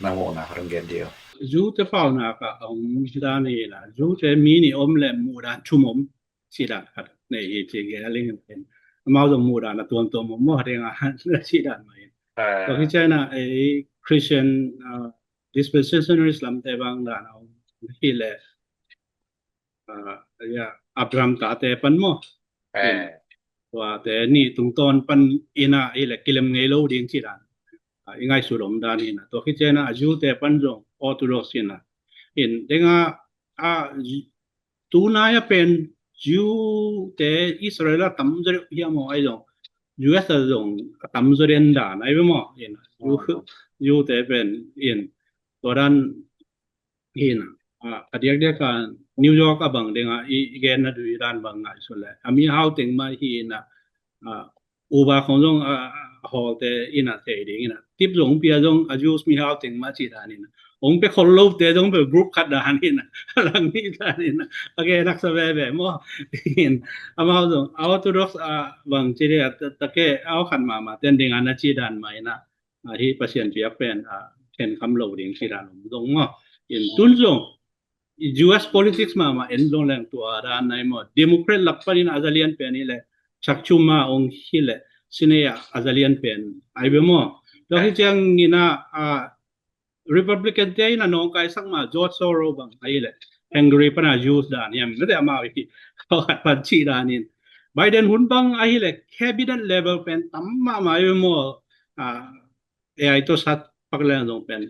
nang mawhna khat hong gen dih uh. Zu te paunak ah a om dan hi in ah zu te mi nih om le muhdan thum om cih dan khat nei hi ci gen a ling pen amau zong muhdan a tuamtuam om maw ding a cih dan mah in. Tua hi ciang in ah ei Christian, ah, dispensationalist lamte bang dan a om hi le, ah, ia Abraham tate pan maw. Tuate nih tungtawn pan in ah hi le kilem ngei lo ding cih dan, ah, i ngaihsut om dan hi in ah tua hi ciang in ah a zu te pan zong Orthodox in ah in ding a, a tunai a pen zu te Israel a tam zaw deuh hiam aw ai zong U S a zong a tam zaw den dan ai ve maw in ah zu te pen in tua dan hi in ah a diakdiak a New York a bang ding a i gen na dui dan bang ngaihsut le a mihau teng mah hi in ah Uber khong zong a hawlte in ah thei ding in ah tip zong pia zong a Jews mihau teng mah cih dan in ah hong pe khol lote zong pe group khat dan in ah a lang ni dan in ah a gen haksa veve maw in amau zong a Orthodox a bang ci ding a take a khat mahmah ten ding a na cih dan mah in ah ahi Pasian piak pen a khen kham lo ding cih dan om zong maw in tun zong U S politics mahmah en zong leng tua dan nai maw Democrat lak panin a zalian pen hi le Chuck Schumer ong hi le Senate a zalian pen ai be maw tua hi ciang in ah Republican te in a nawngkai sak mah George Soros bang ai le Hungary pana Jews dan hiam na te amau hi khat pan cih dan in Biden hun bang ai le cabinet level pen tam mahmah ai be maw AI to sat pak leng zong pen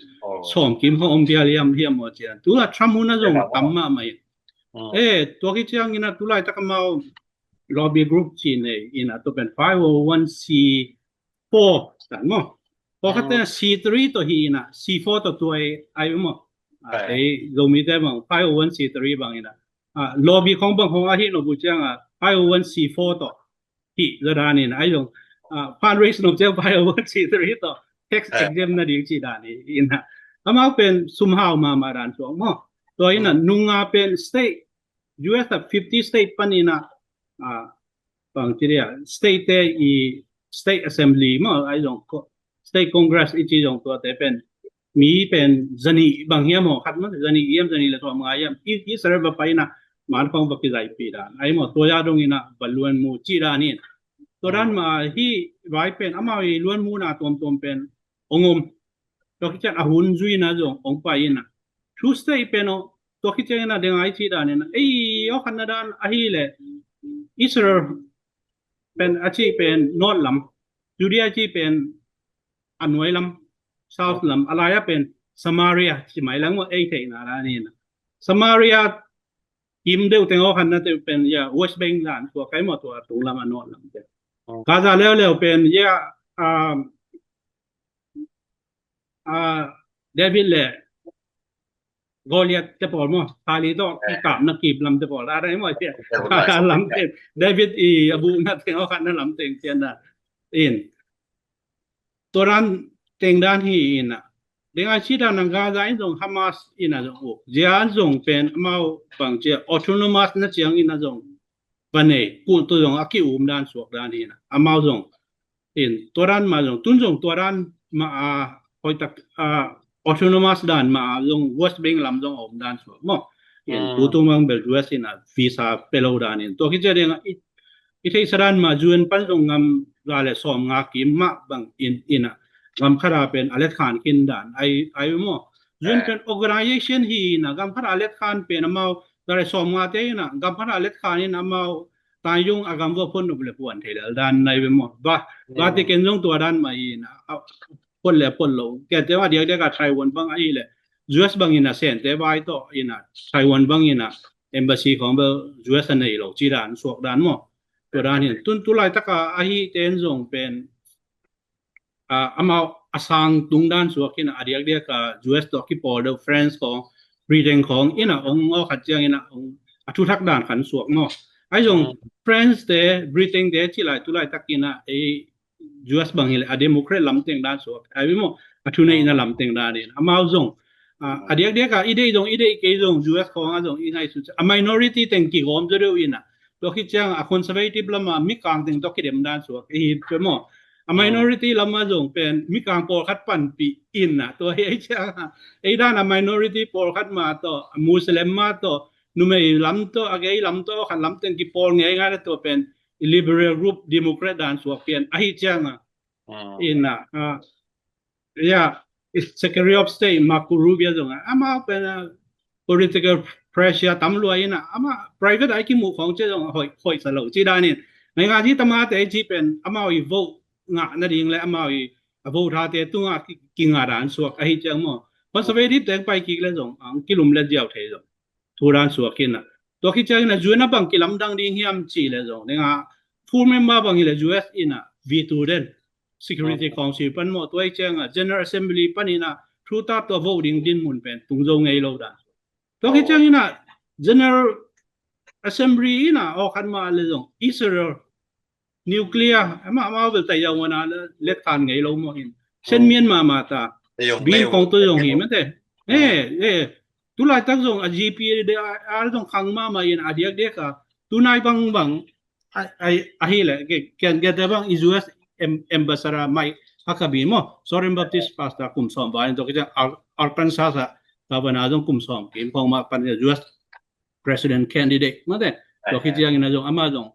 sawm kim hong om pial hiam hiam maw cian tula Trump hun a zong tam mahmah in. Eh, tua hi ciang in ah tulai tak amau lobby group ci nei in ah tua pen five oh one C four tan maw. Tua khat ten C three tawh hi in ah C four tawh tua ai ai maw. Ei Zomite bang five oh one C three bang in ah lobby khong bang khong ahi no bu ciang ah five oh one C four tawh hi zaw dan in ai zong fundraise no ciang five oh one C three tawh tax exempt na ding ci dan in ah amau pen sum hau mahmah dan suak maw. Tua in ah nunga pen state U S a fifty state pan in ah bang ci dia state te i state assembly maw ai zong state congress i ci zong tuate pen mi pen zanih bang hiam maw khat maw zanih hiam zanih le sawm nga hiam i Israel va pai in ah man khong va kizai pi dan ai maw tua ya dong in ah va luan mu ci dan in tua dan mah hi vai pen amau i luan mu na tuamtuam pen ong om. Tua khit ciang a hun zui na zong ong pai in ah Tuesday pen aw tua khit ciang in ah deng ai ci dan in ah ei aw khat na dan ahi le Israel pen a ci pen north lam Judea ci pen a nuai lam south lam a lai a pen Samaria ci mai lang maw ei theihna dan in ah Samaria kim deuh teng aw khat na te pen ia West Bank dan tua kai maw tua tung lam a north lam te Gaza leuleu pen ia David le Goliath te pawl maw Kali tawh kikapna kip lam te pawl a dai maw cia lam teng David i a bukna teng aw khat na lam teng cian dan in tua dan teng dan hi in ah deng ai ci dan a Gaza in zong Hamas in ah zong uk zia an zong pen amau bang cia autonomous na ciang in ah zong va nei kulh tua zong a ki um dan suak dan hi in ah amau zong In tua dan mah zong, tun zong tua dan mah a, hoih tak a, autonomous dan mah a zong West Bank lam zong a om dan suak maw. In tutung bang bel U S in a visa pe lo dan in tua khit ciang ding a i, i theihsa dan mah U N pan zong ngam za le sawm nga kim mah bang in, in a ngam khat a pen a let khan khin dan ai, ai maw. U N pen organization hi in a ngam khat a let khan pen amau za le sawm nga te in a ngam khat a let khan in amau tai yung a gam vua phun nup le puan thei lel dan nai ve maw. Ba, ba te ken zong tua dan mah in a, a, phun le phun lo. Ke te ma diak diak a Taiwan bang ahi le U S bang in a sen te bai to in a Taiwan bang in a embassy khong bel U S a nei lo ci dan suak dan maw. Tua dan hin tun tu laitak a ahi ten zong pen a, amau a sang tung dan suak in a diak diak a U S tawh kipawl deuh France khong, Britain khong in a ong ngawh khat ciang in a ong a thu thak dan khan suak maw. Ai zong France te, Britain te ci lai tu laitak in a ei U S bang hi le a Democrat lam teng dan suak ai maw, a thu neihna lam teng dan in amau zong a, a diak diak a i deih zong i deih kei zong U S khong a zong i ngaihsut a minority teng kigawm zaw deuh in a tua khit ciang a conservative lam a mikang teng tawh kidem dan suak i hi pe maw. A minority lam a zong pen mikang pawlkhat panpih in a tua hi ei ciang a ei dan a minority pawlkhat mah tawh, a Muslim mah tawh, numei lam tawh, a gay lam tawh, khat lam teng kipawl ngei ngai na tua pen liberal group, Democrat dan suak pian ahi ciang a in a, a ya, Secretary of State Marco Rubio zong a amau pen a political pressure tam lua in a ama private ai kimuh khong cia zong a hoih, hoih sa lo ci dan in ngai nga ci tama te ci pen amau i vote ngah nading le amau i a vote ha te tunga ki, ki ngah dan suak ahi ciang maw. Conservative teng pai kik le zong ang kilum le ziau thei zong thu dan suak in a. Tua khit ciang in a U N a bang kilamdang ding hiam ci le zong ding a full member bang hi le U S in a veto den Security Council pan maw tua hi ciang a General Assembly pan in a thu tap tua vote ding din mun pen tung zo ngei lo dan. Tua khit ciang in a General Assembly in a aw khat mah le zong Israel nuclear ama ama bel tai yau wana le khan ngei lo maw in sen mian mama ta bin kong tu zong hi mate. Eh, eh, tu laitak zong a G P de a zong khang mama in a diak diak a tunai bang bang ahi le kian kian te bang i U S ambassador mai Huckabee maw Southern Baptist pastor kum sawm ba in tua khit ciang Arkansas a governor zong kum sawm kim khong ma pan U S president candidate mate. Tua khit ciang in a zong ama zong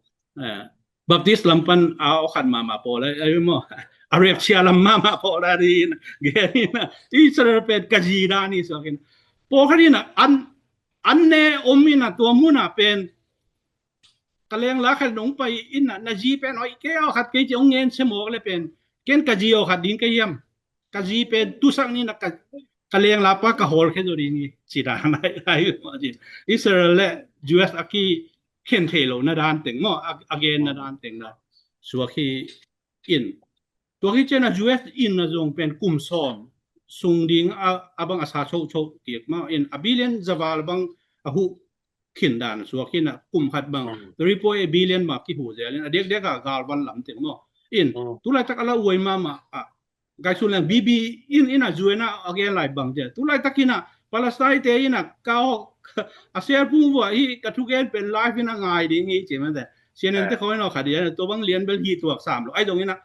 Baptist lam pan a aw khat mama pawl a ai maw a rapture lam mama pawl a ri in gen in a Israel pen ka zi dan i suak in pawl khat in a an an ne om in a tua mun a pen ka leng la khat nong pai in a na zi pen hoih kei aw khat kei ci ong ngen se mawk le pen ken ka zi aw khat ding ka hiam ka zi pen tusak ni na ka ka leng la pa ka hawl khe zo ding i ci dan ai ai Israel le U S a ki khen thei lo na dan teng maw a gen na dan teng na suak hi in tua hi cian a U S in a zong pen kum sawm sung ding a bang a sa cho cho kik maw in a billion zaval bang a huh khin dan suak in a kum khat bang three point eight billion ma kihu zel in a diak diak a galvan lam teng maw in tu laitak a la uai mama a gaisun leng B B in in a U N a a gen lai bang zel tu laitak in a Palestine te in a ka a sel phung vua hi ka thugen pen live in a ngai ding hi ci man te C N N te khoi no khat dia tua bang lian bel hi tuak sam lo ai dong in a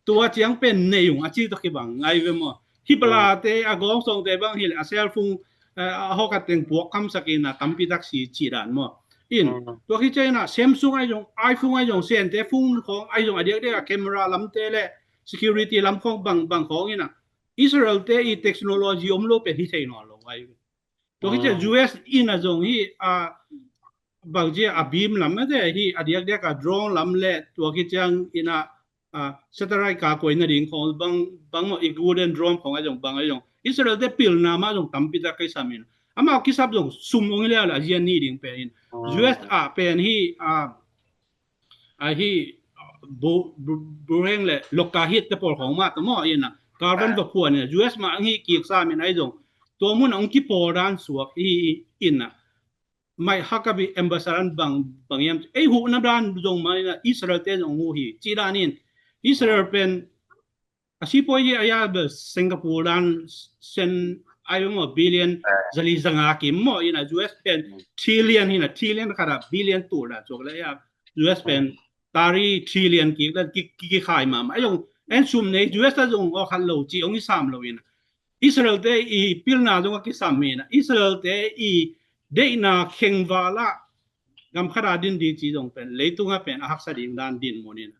tua ciang pen nei ung a ci to kibang ngai ve maw hi pala te a gong song te bang hi le a cell phone a hawkat teng puak kamsak in a tampi tak si ci dan maw in tua khi chaina Samsung ai zong iPhone ai zong sian te phone khong ai zong a diak diak a camera lam te le security lam khong bang bang khong in a Israel te i technology om lo pen hi thei nawn lo ai tua khi chaina U S in a zong hi a bang zia a beam lam na te hi a diak diak a drone lam le tua khi chiang in a satellite ka koina ding khong bang bang maw i Golden Dome khong a zong bang a zong Israel te pilna ma zong tampi tak kai sam in amau kisap zong sum ong lia la zian ni ding pen in U S a pen hi a a hi bu bu bu heng le lokka hit te pol khong ma ta maw in a carbon va phuan in U S ma ang hi kik sam in ai zong tua mun ong kipawl dan suak hi in a Mike Huckabee ambassador an bang bang yam ei hu na dan zong ma in a Israel te zong hu hi ci dan in Israel pen a sipawi hi a ya bel Singapore dan sen ai maw billion zali zanga kim maw in a U S pen trillion hi na trillion khat a billion tu la chok la ya U S pen tari trillion ki la ki ki khai ma ma ai zong En sum nei, U S a zong awkhat lo ci hong i sam lo ina, Israel te i pilna zong a kisam ina, Israel te i deihna khengval ah gam khat a din di ci zong pen leitung a pen a haksa ding dan din mun ina.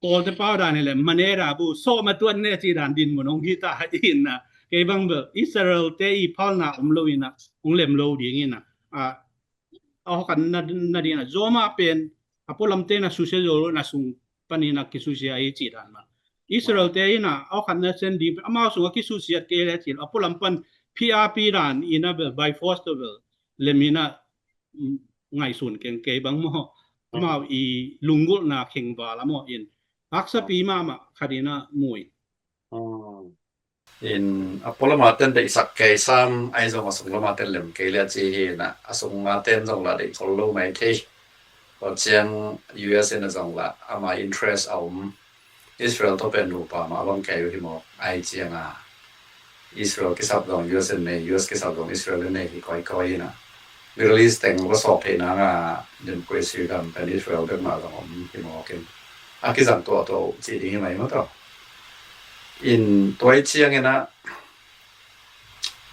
Kawlte pau dan hi le manera bu sawh matuan ne ci dan din mun hong hi ta ina. Kei bang bel Israel te i phalna om lo ina, hong lem lo ding ina. A, a hawkhat na, na ding ina, Zoma pen a pualam te na susia zo lo na sung pan ina kisusia hi ci dan ma. Israel te ina a hawkhat na sen ding, amau sung a kisusia kei le ci lo, a pualam pan P R P dan ina bel by force to bel lem ina, mm, ngaihsun keng kei bang maw. Amau i lunggulhna khengval a maw in haksapi mahmah khat ina mui. In a pualam a ten deihsak kei sam ai zong a sunglam a ten lem kei le ci hi ina, a sung a ten zong la deih khol lo mai thei. Tua ciang U S in a zong la ama interest a om. Israel tawh pen nupa mah bang kei uh hi mawk ai ciang a, Israel kisap zong U S in nei, U S kisap zong Israel in nei hi kawikawi ina. Middle East teng va sawk theih nang a democracy gam pen Israel bek mah zong om hi mawk in, a kizang tuahtuah uh ci ding hi mai maw taw. In tua i ciang ina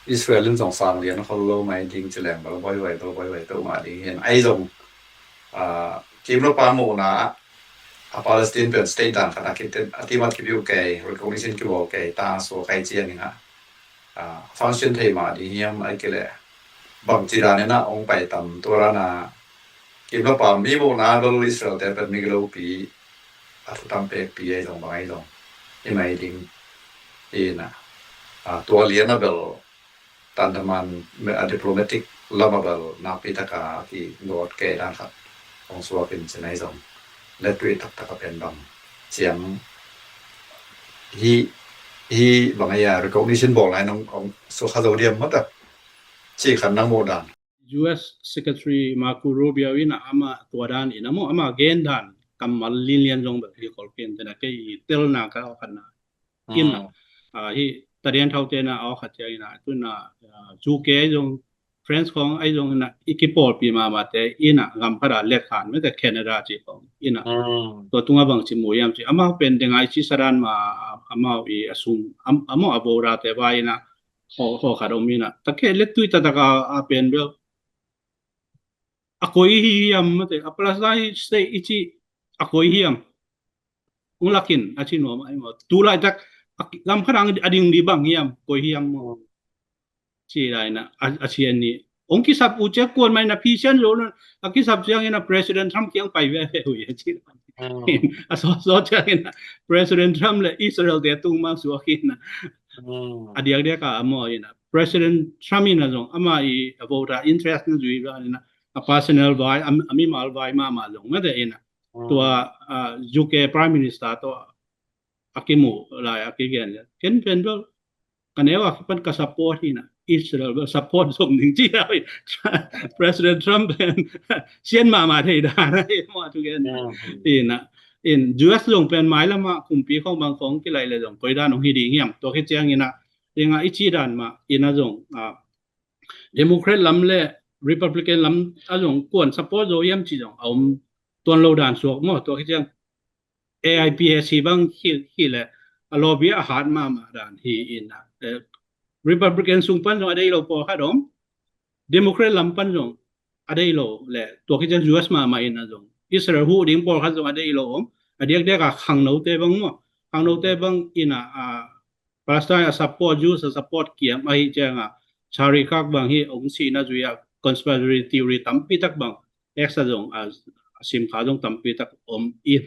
Israel in zong sang lian khol lo mai ding ci leng bal boihuai bal boihuai peuhmah ding hi in ai zong, ah, kim lo pa muhna ah a Palestine pen state dan khat a kite a timat kibiu kei, recognition kibawl kei ta suak ai ciang ina, ah, function thei mah ding hiam ai kile bang ci dan ina hong pai tam tua rana kim lo pa mi muhna bel Israel te pen mi gilo pi a thu tam pek pi ai zong bang ai zong hi mai ding ina, ah, tua lian a bel tandaman a diplomatic lam a bel nakpi taka ki dot kei dan khat hong suak in ci nai zong le tui taktak a pen bang ciang hi, hi bang ai a recognition bawl nai nong hong suak kha zo diam maw ta ci khan nang muh dan. U S Secretary Marco Rubio ina ama tua dan ina maw ama gen dan kammal linlian zong bel hi khol ken tena kei i telna ka khan na. Ina, ah, hi tadian thau tena a khat ciang ina tuna, ah, U K ai zong, France khong ai zong ina i kipawlpi mahmah te ina gam khat a let khan mete Canada ci khong ina. Tua tunga bang ci mu yam ci amau pen dengai ci sadan ma, ah, amau i a sung, am-, amau a bora te ba ina haw, haw khat om ina. Take let tui tatak a, a pen bel a koi hi hiam mate, a Palestine state i ci a koi hiam. Hong lakin a ci nuam ai maw. Tu laitak a gam khat ang a ding di bang hiam, koi hiam maw. Ci lai na, a, a ci an ni. Hong kisap uh ciang kuan mai na phi sian lo na, a kisap ciang ina President Trump kiang pai ve ve uh a ci. A so, so ciang ina President Trump le Israel te tung mang suak ina. A diak diak a maw ina. President Trump ina zong ama i a voter interest na zui ba ina. A personal vai, a, a mimal vai mahmah zong mate ina. Tua, ah, U K Prime Minister tua a kimu lai a kigen le. Ken pen bel ka neu a kipan ka support hi na. Israel bel support zong ning ci a hi. President Trump pen sian mahmah thei dan a hi maw tu gen. Hi na. In U S zong pen mailam a kumpi khong bang khong kilai le zong koi dan hong hi ding hiam. Tua khit ciang ina. Ina i ci dan mah ina zong, ah, Democrat lam le Republican lam a zong kuan support zo hiam ci zong a om tuan lo dan suak maw. Tua khit ciang A I P A C bang hi, hi le a lobby a hat mahmah dan hi ina. Eh, Republican sung pan zong a deih lo pawlkhat om. Democrat lam pan zong a deih lo le tua khit ciang U S mahmah ina zong Israel huh ding pawlkhat zong a deih lo om. A diakdiak a khangnote bang maw. Khangnote bang ina, ah, Palestine a support, Jews a support kiam ahi ciang a, Charlie Kirk bang hi hong sihna zui a conspiracy theory tampi tak bang, X a zong a, a sim kha zong tampi tak om in,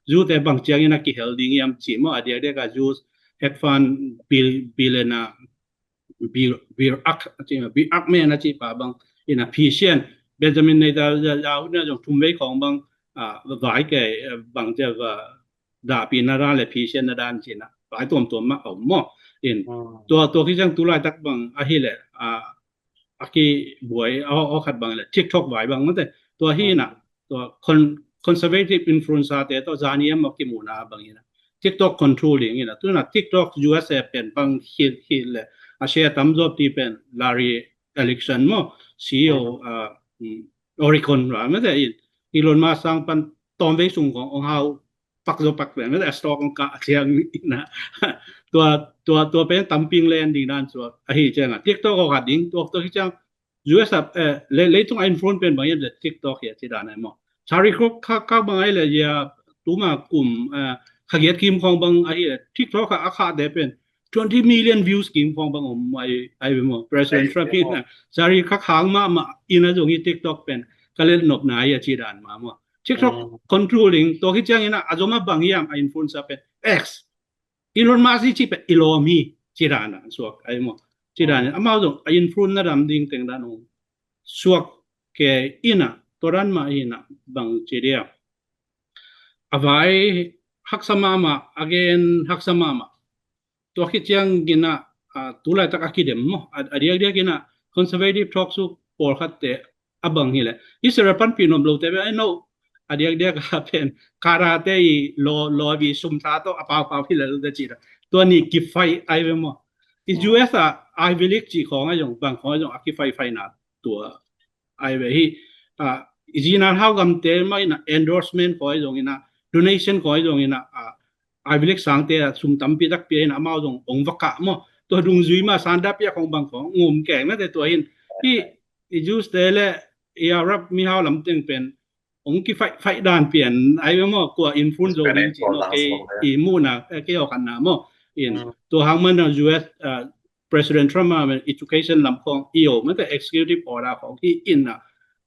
Jew te bang ciang ina kihel ding hiam ci maw a diakdiak a Jews hedge fund bil-, billionaire, Bil-, Birak, a ci, Birak men a ci pa bang ina phisian, Benjamin Netanyahu na zong thum vei khong bang, ah, vai kei, eh, bang cia va dahpih na dan le phisian na dan cina vai tuamtuam mah a om maw. In tua, tua khit ciang tu laitak bang ahi le, ah, a kibuai a, a khat bang le TikTok vai bang mate. Tua hi na, tua con-, conservative influencer te tua zaniam a kimuhna bang hi na. TikTok control ding hi na. Tu na TikTok U S A pen bang hi, hi le a share tam zawp ti pen Larry Ellison maw, C E O, ah, mm, Oracle ra mate in. Elon Musk sang pan tawm vei sung kong ong hau pak zo pak pen, mete a stock hong kah ciang ina. Tua, tua, tua pen tamping len ding dan suak ahi ciang a. TikTok hong kah ding, tua, tua hi ciang U S a, eh, le, leitung a influence pen bang hiam le TikTok hi a ci dan ai maw. Charlie Kirk kha, kha bang ai le ya tuma kum, eh, kha giat kim khong bang ahi le TikTok kha a kha de pen twenty million views kim khong bang om ai, ai maw. President Trump ina Charlie Kirk hang ma ma ina zong hi TikTok pen ka let nop na ai a ci dan ma maw. TikTok controlling, tua hi ciang ina a zom a bang hiam a influence a pen X. Elon Musk i ci pen i lawm hi ci dan a suak ai maw. Ci dan in amau zong a influence na dam ding teng dan ong suak ke ina tua dan mah hi na bang ci dia. A vai haksa mahmah, a gen haksa mahmah. Tua khit ciang ina, ah, tu laitak a kidem maw. A, a diakdiak ina conservative talk show pawlkhatte a bang hi le Israel panpih nuam lote pen ai no a diakdiak a pen karate i law, law i sum tha tawh a paupau hi le lote ci da. Tua ni kifaih ai ve maw. I U S a Ivy League ci khong a zong bang khong a zong a kifaihfaihna tua ai ve hi. Ah, i zina hau gamte mah ina endorsement khong a zong ina donation khong a zong ina, ah, Ivy League sangte a sum tampi takpi a ina amau zong ong va kah maw. Tua dungzui mah sanda pia khong bang khong ngum keng mate tua hin. Hi i Jews te le i Arab mihau lam teng pen ong kifaihfaih dan pian ai ve maw, kua influence zo ding ci maw, kei i muhna, eh, kei aw khatna maw. In tua hang man a U S, ah, President Trump a education lam khong i o mate executive order khong hi ina.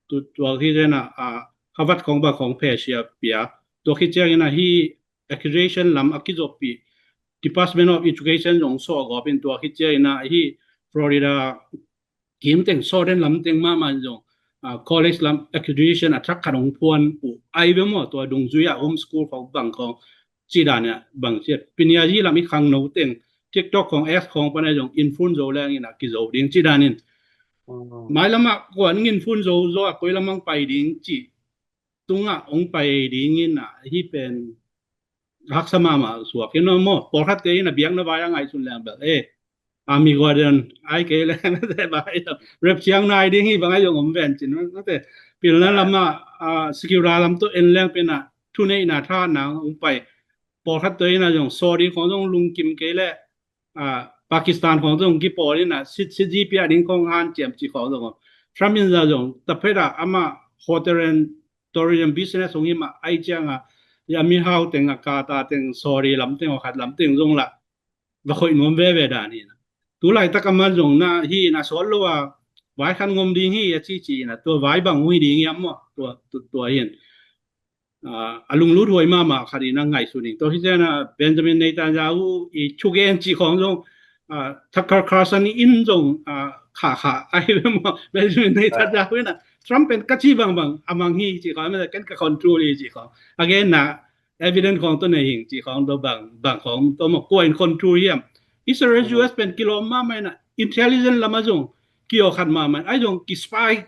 Tu, tua hi zena, ah, Harvard khong bang khong phe sia pia. Tua hi ciang ina hi accreditation lam a kizoppih Department of Education zong sawh gawp in tua hi ciang ina hi Florida kim teng sawden lam teng mahmah zong, ah, college lam accreditation a thak khat hong phuan uh ai ve maw, tua dungzui a homeschool khong bang khong ci dan a bang ci a. Piniaji lam i khangno teng TikTok khong X khong pan a zong influence zo leng ina kizo ding ci dan in. Mailam a kuan influence zo zo a koi lam ang pai ding ci. Tunga ong pai ding ina hi pen haksa mahmah suak hi no maw. Pawlkhatte ina biakna vai a ngaihsun leng bel, eh, ami guardian ai kei leng te vai rep ciang nai ding hi bang a zong om ven cin mate. Pilna lam a, ah, secular lam tawh en leng pen a thuneihna thahatna ong pai. Pawlkhatte ina zong Saudi khong zong lungkim kei le, ah, Pakistan khong zong kipawl ina sit sit ji pia ding khong hanciam ci khong zong. Trump in za zong taphet a ama hotel and tourism business hong hi mah ai ciang a, ya mihau teng a Qatar teng Saudi lam teng a khat lam teng zong la va khoih nuam veve dan hi na. Tu laitak a man zong na hi na sawt lo a vai khan ngom ding hi a ci ci na tua vai bang hui ding hiam maw tua, tua, tua hin. Ah, a lunglut huai mahmah khat ina ngaihsun ing. Tua hi ciang a Benjamin Netanyahu i thugen ci khong zong, ah, Tucker Carlson in zong, ah, kha kha ai ve maw. Benjamin Netanyahu ina Trump pen ka ci bangbang a mang hi ci khong, ken ka control hi ci khong. Again na evidence khong tawh nei hing ci khong tawh bang, bang khong tawh maw kua in control hiam. Israel U S pen kilawm mahmah ina intelligence lam a zong kiaw khat mahmah ai zong ki spy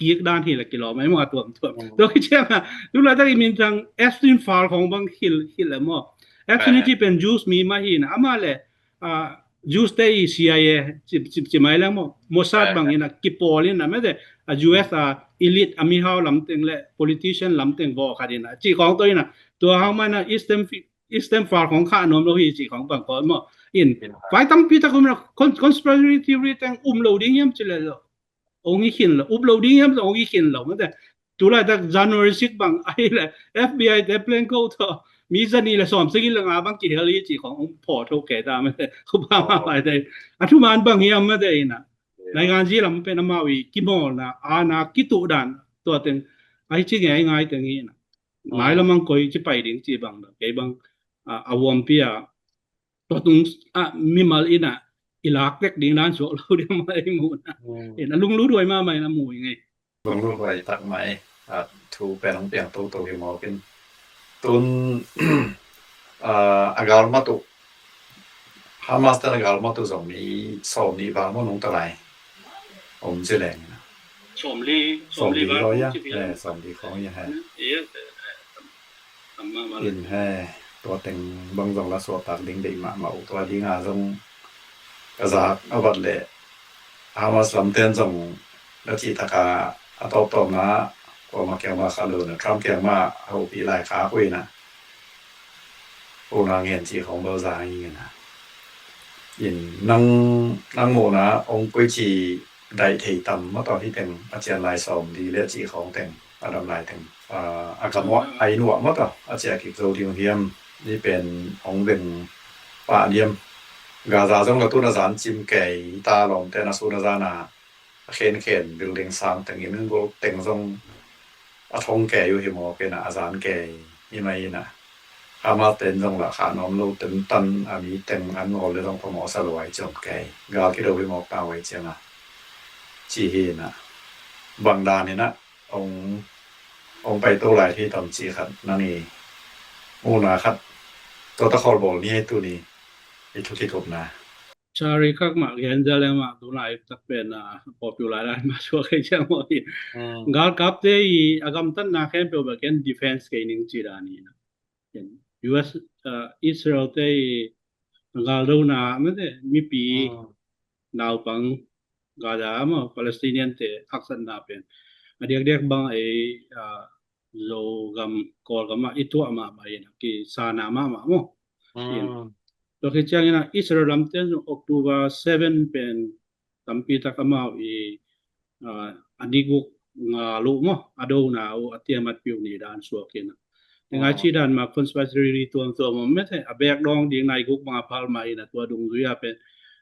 kik dan hi la kilawm ai maw a tuamtuam. Tua hi ciang a tu laitak i minthang Epstein file khong bang hil, hil a maw. Epstein ci pen Jews mi mah hi na ama le, ah, Jews te i C I A ci, ci, ci mai leng maw. Mossad bang ina kipawl ina mete a U S a elite a mihau lam teng le politician lam teng vaw khat ina ci khong tawh ina tua hang man a Epstein fi-, Epstein file khong kha nuam lo hi ci khong bang khong maw. In vai tampi tak om na con-, conspiracy theory teng um lo ding hiam ci le lo. Ong i khin lo, up lo ding hiam ong i khin lo mate. Tu laitak January six bang ai le F B I te plane code tawh mi zani le sawm sagih le nga bang kihel hi ci khong ong phaw tho ke ta mate. Khupa ma vai te a thuman bang hiam mate ina. Nai gan ji lam pen amau i kimawlna ana kituh dan tua teng ai ci ngai ngai teng hi na. Nai lamang koi ci pai ding ci bang da kei bang, ah, a huampi a tua tung, ah, mimal ina i lak tek ding dan suak lo ding mai mu na. Ina lunglut huai mahmah ina mu i ngai. Lunglut huai tak mai, ah, thu pen hong piang toto hi mawk in. Tun, ah, a galmat uh, Hamas ten a galmat uh zong mi sawm nih val maw nungta lai om ci leng. Sawm li, sawm li val khong ci hi. Sawm li khong hi he. In he, tua teng bang zong la suaktak ding deih mahmah uh tua dinga zong ka zak a vat leh Hamas lamten zong na cih taka a tawptawpna kuama kiangmah kha lo na Trump kiangmah a hopih lai kha a kuina Hu na ngen ci khong bel za ngi ngen a. In nang, nang muhna ong koi ci daih thei tam maw, tawh hi teng a cian lai sawm di le ci khong teng, a dam lai teng, a, a gam uah, a inn uah maw, tawh a cia kik zo ding hiam? Ni pen ong beng pah diam? Gaza zong la tun a zan cim kei ta lawm ten a sun a zan a a khenkhen building sang teng in gol teng zong a thong kei uh hi mawk in a, a zan kei hi mai in a. Hamas ten zong lah kha nuam lo, ten tan a mi teng an ngol le zong phamawh sa lo ai ciam kei. Gal kido hi mawk ta uh ai ciang a ci hi in a. Bang dan in a ong, ong pai to lai hi tam ci khat nang i muhna khat tua ta khol bawl ni hei tu ni i thu kikupna. Charlie Kirk mah gen zel e mah, tu lai tak pen a popular lai mah suak kei ciang maw hi. Galkapte i a gamtatna khempeuh bek ken defense kei ning ci dan hi na. Ken U S, a, Israel te i galdona mate mipi, naupang, Gaza maw, Palestinian te haksatna pen a diakdiak bang ei, a, Zogam, Kawlgam ah i tuah mahmah in a, kisana mahmah maw. In tua khit ciangin a Israel lamte zong October seven pen tampi tak amau i, a, a ni guk nga lo maw, a dona uh a tiamat piu ni dan suak in a. Ngai ci dan ma conspiracy tuamtuam om mete, a bek dawng ding nai guk bang a phal ma in a tua dungzui a pen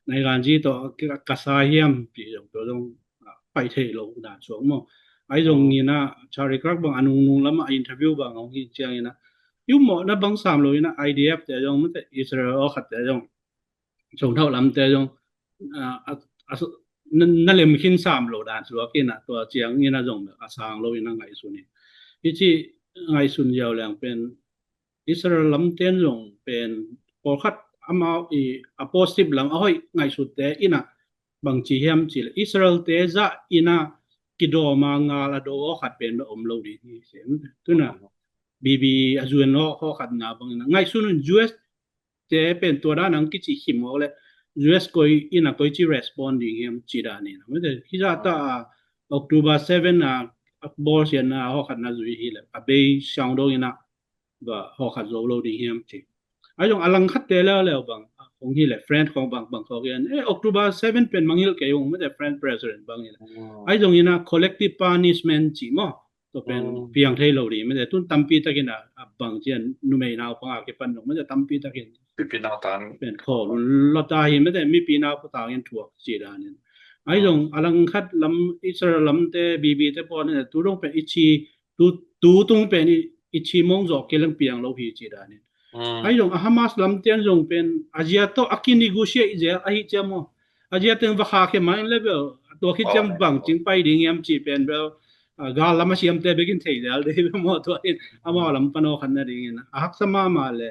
nai ganzi tawh ka sa hiam ti zong tua zong, a, pai thei lo dan suak maw. Ai zong in a Charlie Kirk bang a nungnung lam a interview bang hong hi ciangin a i um mawhna bang sam lo in a I D F te zong mete, Israel aw khat te zong, Songthau lamte zong, a, a, a, na, na lem khin sam lo dan suak in a tua ciangin a zong a sang lo in a ngaihsun in. Hi ci ngaihsun ziau leng pen Israel lamten zong pen pawlkhat amau i a positive lam a hoih ngaihsutte in a bang ci hiam ci le Israel te zah in a kidawm a ngal a do aw khat pen bek om lo ding hi. Tuna B B a zuen aw khat na bang in a ngaihsun in U S te pen tua dan ang kici khim aw le U S koi in a koi ci respond ding hiam ci dan in a. Mete hi zah ta a October seven a, a bawl sian na aw khat na zui hi le a bei siang dong in a ba hawkhat zo lo ding hiam ci. Ai zong a langkhat te leuleu bang hong hi le French khong bang bang khawk in, eh, October seven pen mangilh kei ung mete French president bang hi le. Ai zong in a collective punishment ci maw. Tua pen piang thei lo ding mete tun tampi takin a, a bang cian numei naupang a kipan zong mete tampi takin pen khawl un lo ta hi mete mipi naupang tangin thuak ci dan in. Ai zong a langkhat lam Israel lamte B B te pawl in a tu dong pen i ci tu, tu tung pen i, i ci mong zawh kileng piang lo hi ci dan in. Ai zong a Hamas lamten zong pen a zia tawh a kinegotiate zel ahi ciam aw. A zia teng va kha khe ma in le bel tua khit ciang bang cing pai ding hiam ci pen bel, a, gal lam a siamte bekin thei zel dei bel maw tua in amau lam pan aw khat na ding in a haksa mahmah le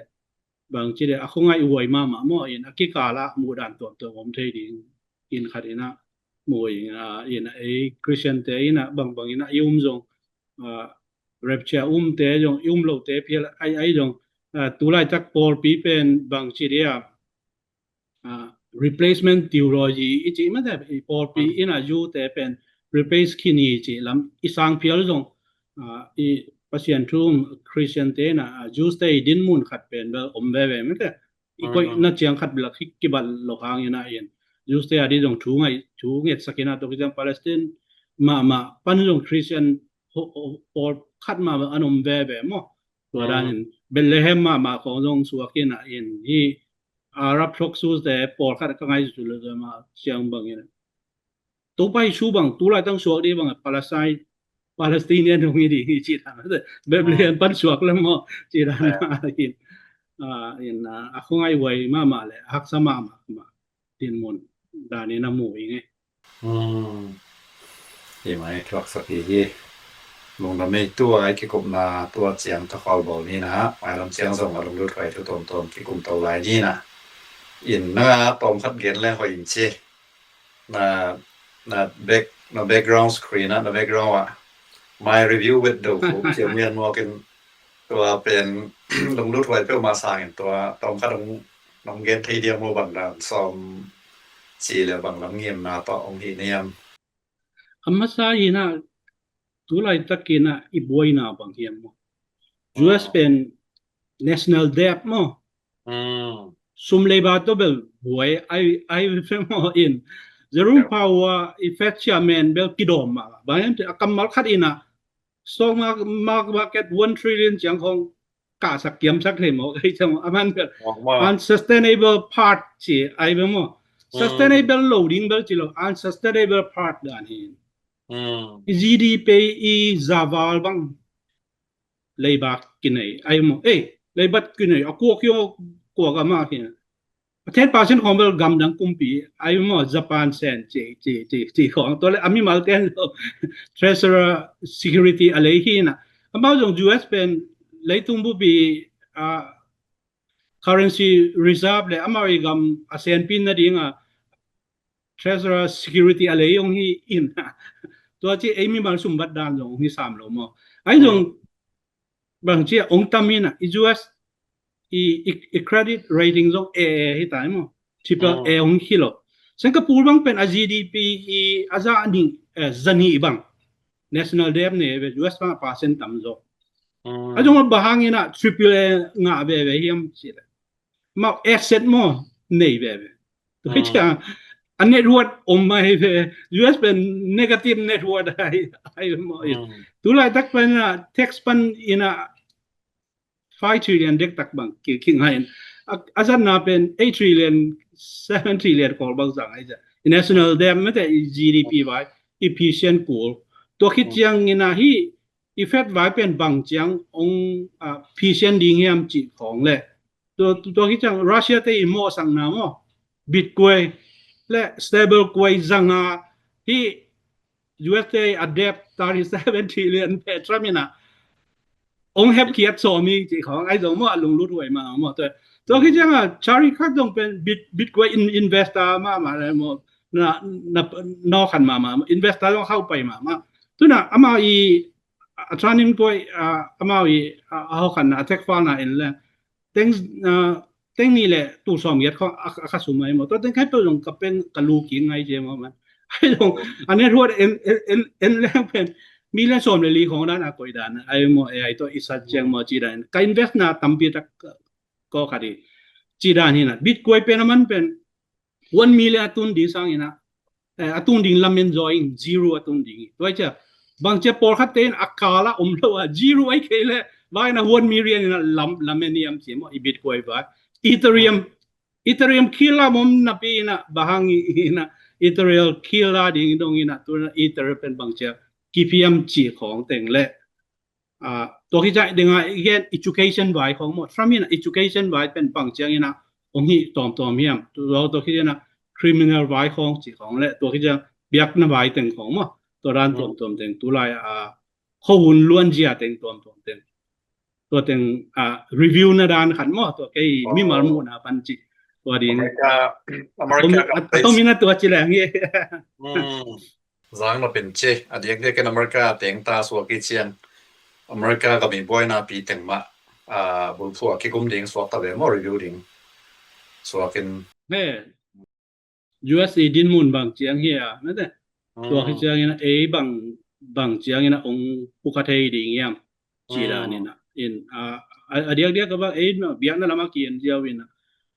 bang ci le a khongai uai mahmah maw in a kikal ah muh dan tuamtuam om thei ding in khat in a mu in a, in a ei Christian te in a bangbang in a i um zong, a, rapture um te zong i um lo te phial ai, ai zong, a, tu laitak pawlpi pen bang ci dia, a, replacement theology i ci mate i pawlpi in a Jew te pen replace khin hi ci lam i sang phial zong, a, i Pasian thu um Christian te in a, a, Jews te i dinmun khat pen bel om veve mate. I koih na ciang khat bel a kibat lo hang in a in Jews te a di zong thu ngai, thu ngetsak in a tua khit ciang Palestine mahmah pan zong Christian pawl khat mahmah an om veve maw. Tua dan in Bethlehem mahmah khong zong suak in a in hi Arab thuak Jews te pawl khat ka ngai zu lo mah ciang bang in a Topa Jesu bang tu laitang suak ding bang Palestine, Palestinian hong hi ding hi ci dan. Bethlehem pan suak lem maw ci dan. In, a, in, a, a khong ai uai mahmah le a haksa mahmah mah dinmun dan in a mu ing e. Hi mai thuaksak hi hi. Lungdam ei tua ai kikupna tua ciang takhual bawl ni na. Mailam ciang zong a lunglut huai thu tuamtuam kikum to lai ni na. In na tawm khat gen le hoih in ci. Na, na back, na background screen ah, na background ah, My Review with Dofu, ciam ngian mawk in tua pen lunglut huai peuhmah sangin tua tawm khat nong, nong gen thei diam maw bang dan sawm ci le bang lam ngimna tawh hong hi niam. A masa in a tu laitakin a i buaina bang hiam maw. U S pen national debt maw. Mm. Sum leiba tawh bel buai ai ai ve maw in. Jerome Powell i Fed chairman bel kidawm mah. Bang hiam cih a kammal khat in a stock market, market one trillion ciang khong kahsak kiamsak thei maw, kei ciang a man bel unsustainable part ci ai ve maw. Sustainable lo ding bel ci lo, unsustainable part dan hi. G D P i zaval bang leiba kinei ai maw. Ei, leiba kinei a kuak hiau kuak a mah hi. A ten percent khong bel gamdang kumpi ai maw, Japan sen ci ci ci ci khong. Tua le a mimal ten lo Treasurer security a lei hi na. Amau zong U S pen leitung bupi a currency reserve le amau i gam a senpi nading a Treasurer security a lei hong hi in. Tua ci ei mimal sumbat dan zong hong hi sam lo maw. Ai zong bang ci a hong tam in a, i U S i, i, i credit rating zong A A hi tai maw. Triple A hong hi lo. Singapore bang pen a G D P i a za nih, eh, za nih bang national debt ne ve, U S bang a percent tam zo. A zong a bang hang in a triple A ngah veve hiam ci le. Mau asset maw nei veve. Tua hi ciang a net worth om mai ve. U S pen negative net worth ai ai maw. Tulaitak pen a tax pan in a five trillion dektak bang ki ki ngai in. A zatna pen eight trillion, seven trillion kol bang zang ai za. I national debt mete i G D P vai i percent kul. Tua khit ciang in a hi i Fed vai pen bang ciang hong percent ding hiam ci khong le. Tua tua khit ciang Russia te i mawhsakna maw, Bitcoin le stable coin zanga hi U S te a debt thirty seven trillion pe Trump in a hong hep khiat sawm hi ci khong ai zong maw, a lunglut huai mah maw. Tua tua khit ciang a Charlie Kirk zong pen Bitcoin investor mahmah le maw, na na nawkhan mahmah, investor zong hau pai mahmah. Tuna amau i a Trump in koi amau i a hawkhanna a tekfalna in le teng teng nih le tul sawm giat khong a kha sum ai maw. Tua teng khai peuh zong ka pen ka lu kik ngai cia maw man. Ai zong a net worth en en en leng pen million sawm le li khong dan a koih dan ai maw, A I tawh i sat ciang maw ci dan ka invest na tampi tak ko khat i ci dan hi na. Bitcoin pen a man pen one million a tun ding sang in a a tun ding lamen zaw in zero a tun ding hi. Tua cia bang cia pawlkhat te in a kala om lo a zero ai kei le vai na one million in a lam lamen hiam ci maw i Bitcoin vai. Ethereum Ethereum kila mom napi in a bang hang in a Ethereum kila ding dong in a tu na Ethereum pen bang cia kipiam ci khong teng le. Tua khit ciang ding a i gen education vai khong maw, Trump in education vai pen bang ciang in a hong hi tawmtawm hiam. Tua tua khit ciang a criminal vai khong ci khong le tua khit ciang biakna vai teng khong maw, tua dan tawmtawm teng tulai a khohun luanzia teng tawmtawm teng tua teng a review na dan khat maw, tua kei mimal muhna pan ci tua ding. America, America a tom in a tua ci leng hi. Zang lo pen ci a diakdiak in America teng ta suak i ciang America ka mi buaina pi teng mah a bulphuh a kikum ding suak ta ve maw, review ding suak in. He U S i dinmun bang ciang hi a na te. Tua hi ciang in a ei bang bang ciang in a ong pukha thei ding hiam ci dan in a in a a diakdiak ka bang ei biakna lam a ki en ziau in a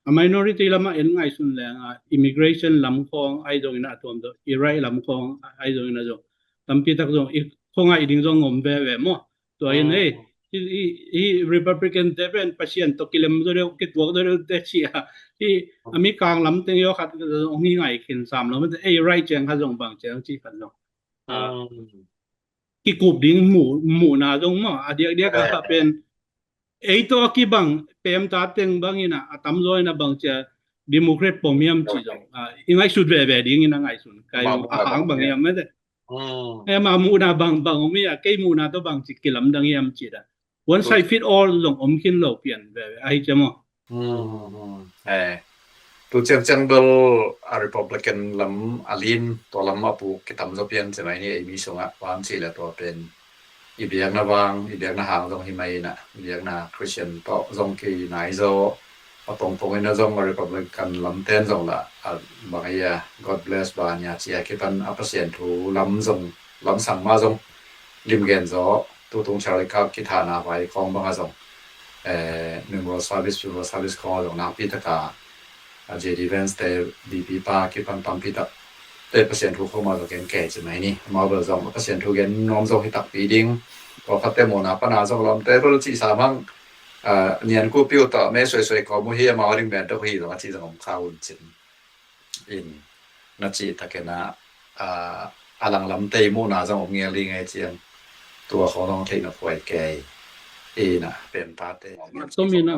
a minority lam a en ngaihsun leng a immigration lam khong ai zong in a tuam do i right lam khong ai zong in a zong tampi tak zong i khong ai ding zong om veve maw. Tua in ei i i Republican te pen Pasian tawh kilem zo deuh kituak zo deuh te ci a i a mi kang lam teng yo khat zong hi ngai khin sam lo mete ei right ciang kha zong bang ciang ci khat zong kikup ding mu muhna zong maw a diakdiak a pen ei tawh a kibang pemta teng bang in a a tamzaw in a bang cia Democrat pom hiam ci zong i ngaihsut veve ding in a ngaihsun kai a hang bang hiam mete. Em a muhna bang bang om hi a kei muhna tawh bang ci kilamdang hiam ci da one size fit all zong om khin lo pian veve ahi cia maw. Tu ciangciang bel a Republican lam a lin tua lam a puk kitam zaw pian ci mai ni ei mi sungah van ci le tua pen i biakna vang i biakna hang zong hi mai inah i biakna Christian tawh zong kinai zaw a pongpong inah zong a Republican lam ten zong lah a bang a God bless bania cia kipan a Pasian thu lam zong lamsang mah zong limgen zaw tutung Charlie Kirk kithahna vai khawng bangah zong eh, memorial service, funeral service khawng zong nakpi taka, a J D Vance te, B P pa kipan tampi tak te Pasian thu khawng mah zong ken kei ci mai ni. Amau bel zong Pasian thu gen nuam zong hi takpi ding. Pawlkhatte mawhna pana zong lawmte bel cih sam hang, ah, nian kupi uh tawh me suaisuai kawm uh hi, amau a ding ben dok hi zong a ci zong om kha un cin. In na cih takin ah, ah, a langlamte i muhna zong om ngel ding ei ciang tua khawng zong theihna phuai kei. Ina pen pate. Tua mi na,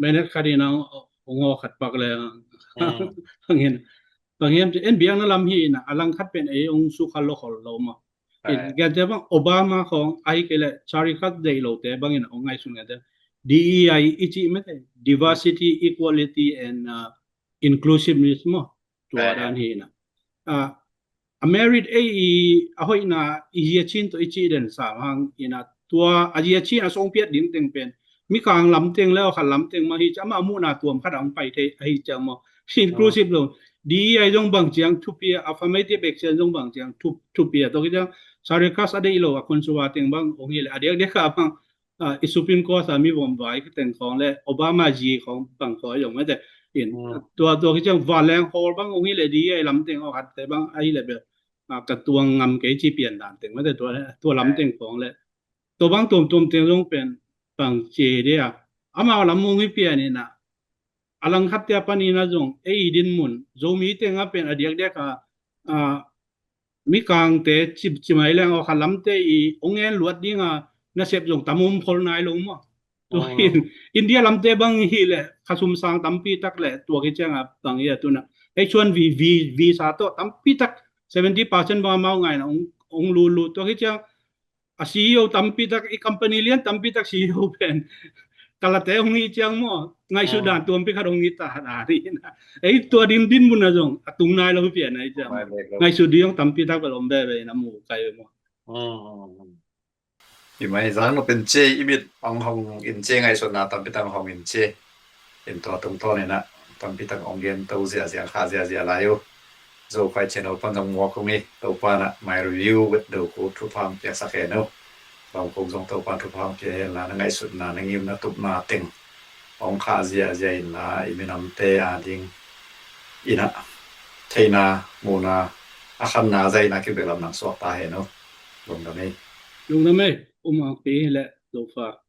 minute khat ina ong aw khat pak le. Mm. Hangin. Bang hiam ci en biakna lam hi ina a lang khat pen ei ong sukha lo khol lo maw. In, ai, gen te bang Obama khawng ahi kei le Charlie Kirk deih lo te bangin ong ngaihsun gen te. D E I i cih mete, diversity, equality and, uh, inclusiveness maw. Tua, ai, dan hi ina. Ah, a merit ei i a hoihna i zia cin tawh i cih den sam hang ina tua a zia cin a song piat ding teng pen mi kang lam teng le aw khat lam teng mah hi ci ama muhna tuam khat ang pai thei ahi ciang maw. Inclusive lo. D E I zong bang ciang thupi a, affirmative action zong bang ciang thu, thupi a. Tua ki ciang Charlie Kirk a deih lo a khonsuah teng bang ong hi le a diakdiak a bang, ah, i Supreme Court a mi vom vai ka teng khawng le Obama zi khawng bang khawng zong mete. In, mm, tua, tua ki ciang vanleng hawl bang ong hi le D E I lam teng aw khat te bang ahi le bel, ah, ka tuang ngam kei ci pian dan teng mete tua, tua lam teng khawng le. Tua bang tuamtuam teng zong pen bang ci dia. Amau lam ong hi pian ina a langkhat te a pan ina zong ei i din mun Zomi teng a pen a diakdiak a, ah, mi kangte ci, ci mai leng aw khat lamte i ong en luat ding a nasep zong tam om khol nai lo maw. Tua, oh, in, India lamte bang hi le khasum sang tampi tak le tua ki ciang a bang hi a tuna H one B vi, visa tawh tampi tak seventy percent bang amau ngaina ong, ong lulu tua ki ciang a C E O tampi tak i company lian tampi tak C E O pen kalate ong hi ciang maw. Ngaihsut, oh, dan tuampi khat ong hi ta dan hi na. Ei tua din din mun a zong a tung nai lo hi pian a hi ciang. Nai lo. Ngaihsut ding ong tampi tak bel om bebe ina mu kai maw. Mm. I mai zang no pen ci i mit ong hong in ci ngaihsutna tampi tak ong hong in ci. In tua tungtawn ina tampi tak ong gen to ziazia kha ziazia lai uh. Zo pai channel pan zong muak ong i Topa na mai review wet do ko thupha piaksak hen uh. Bang kong zong Topa thupha pia hen la na ngaihsutna na ngimna tupna teng ong kha ziazia in la i minamte a ding ina theihna muhna a khanna zaina kibeklam nang suak ta hen uh. Lungdam ei. Lungdam ei. Um ang pi le Topa.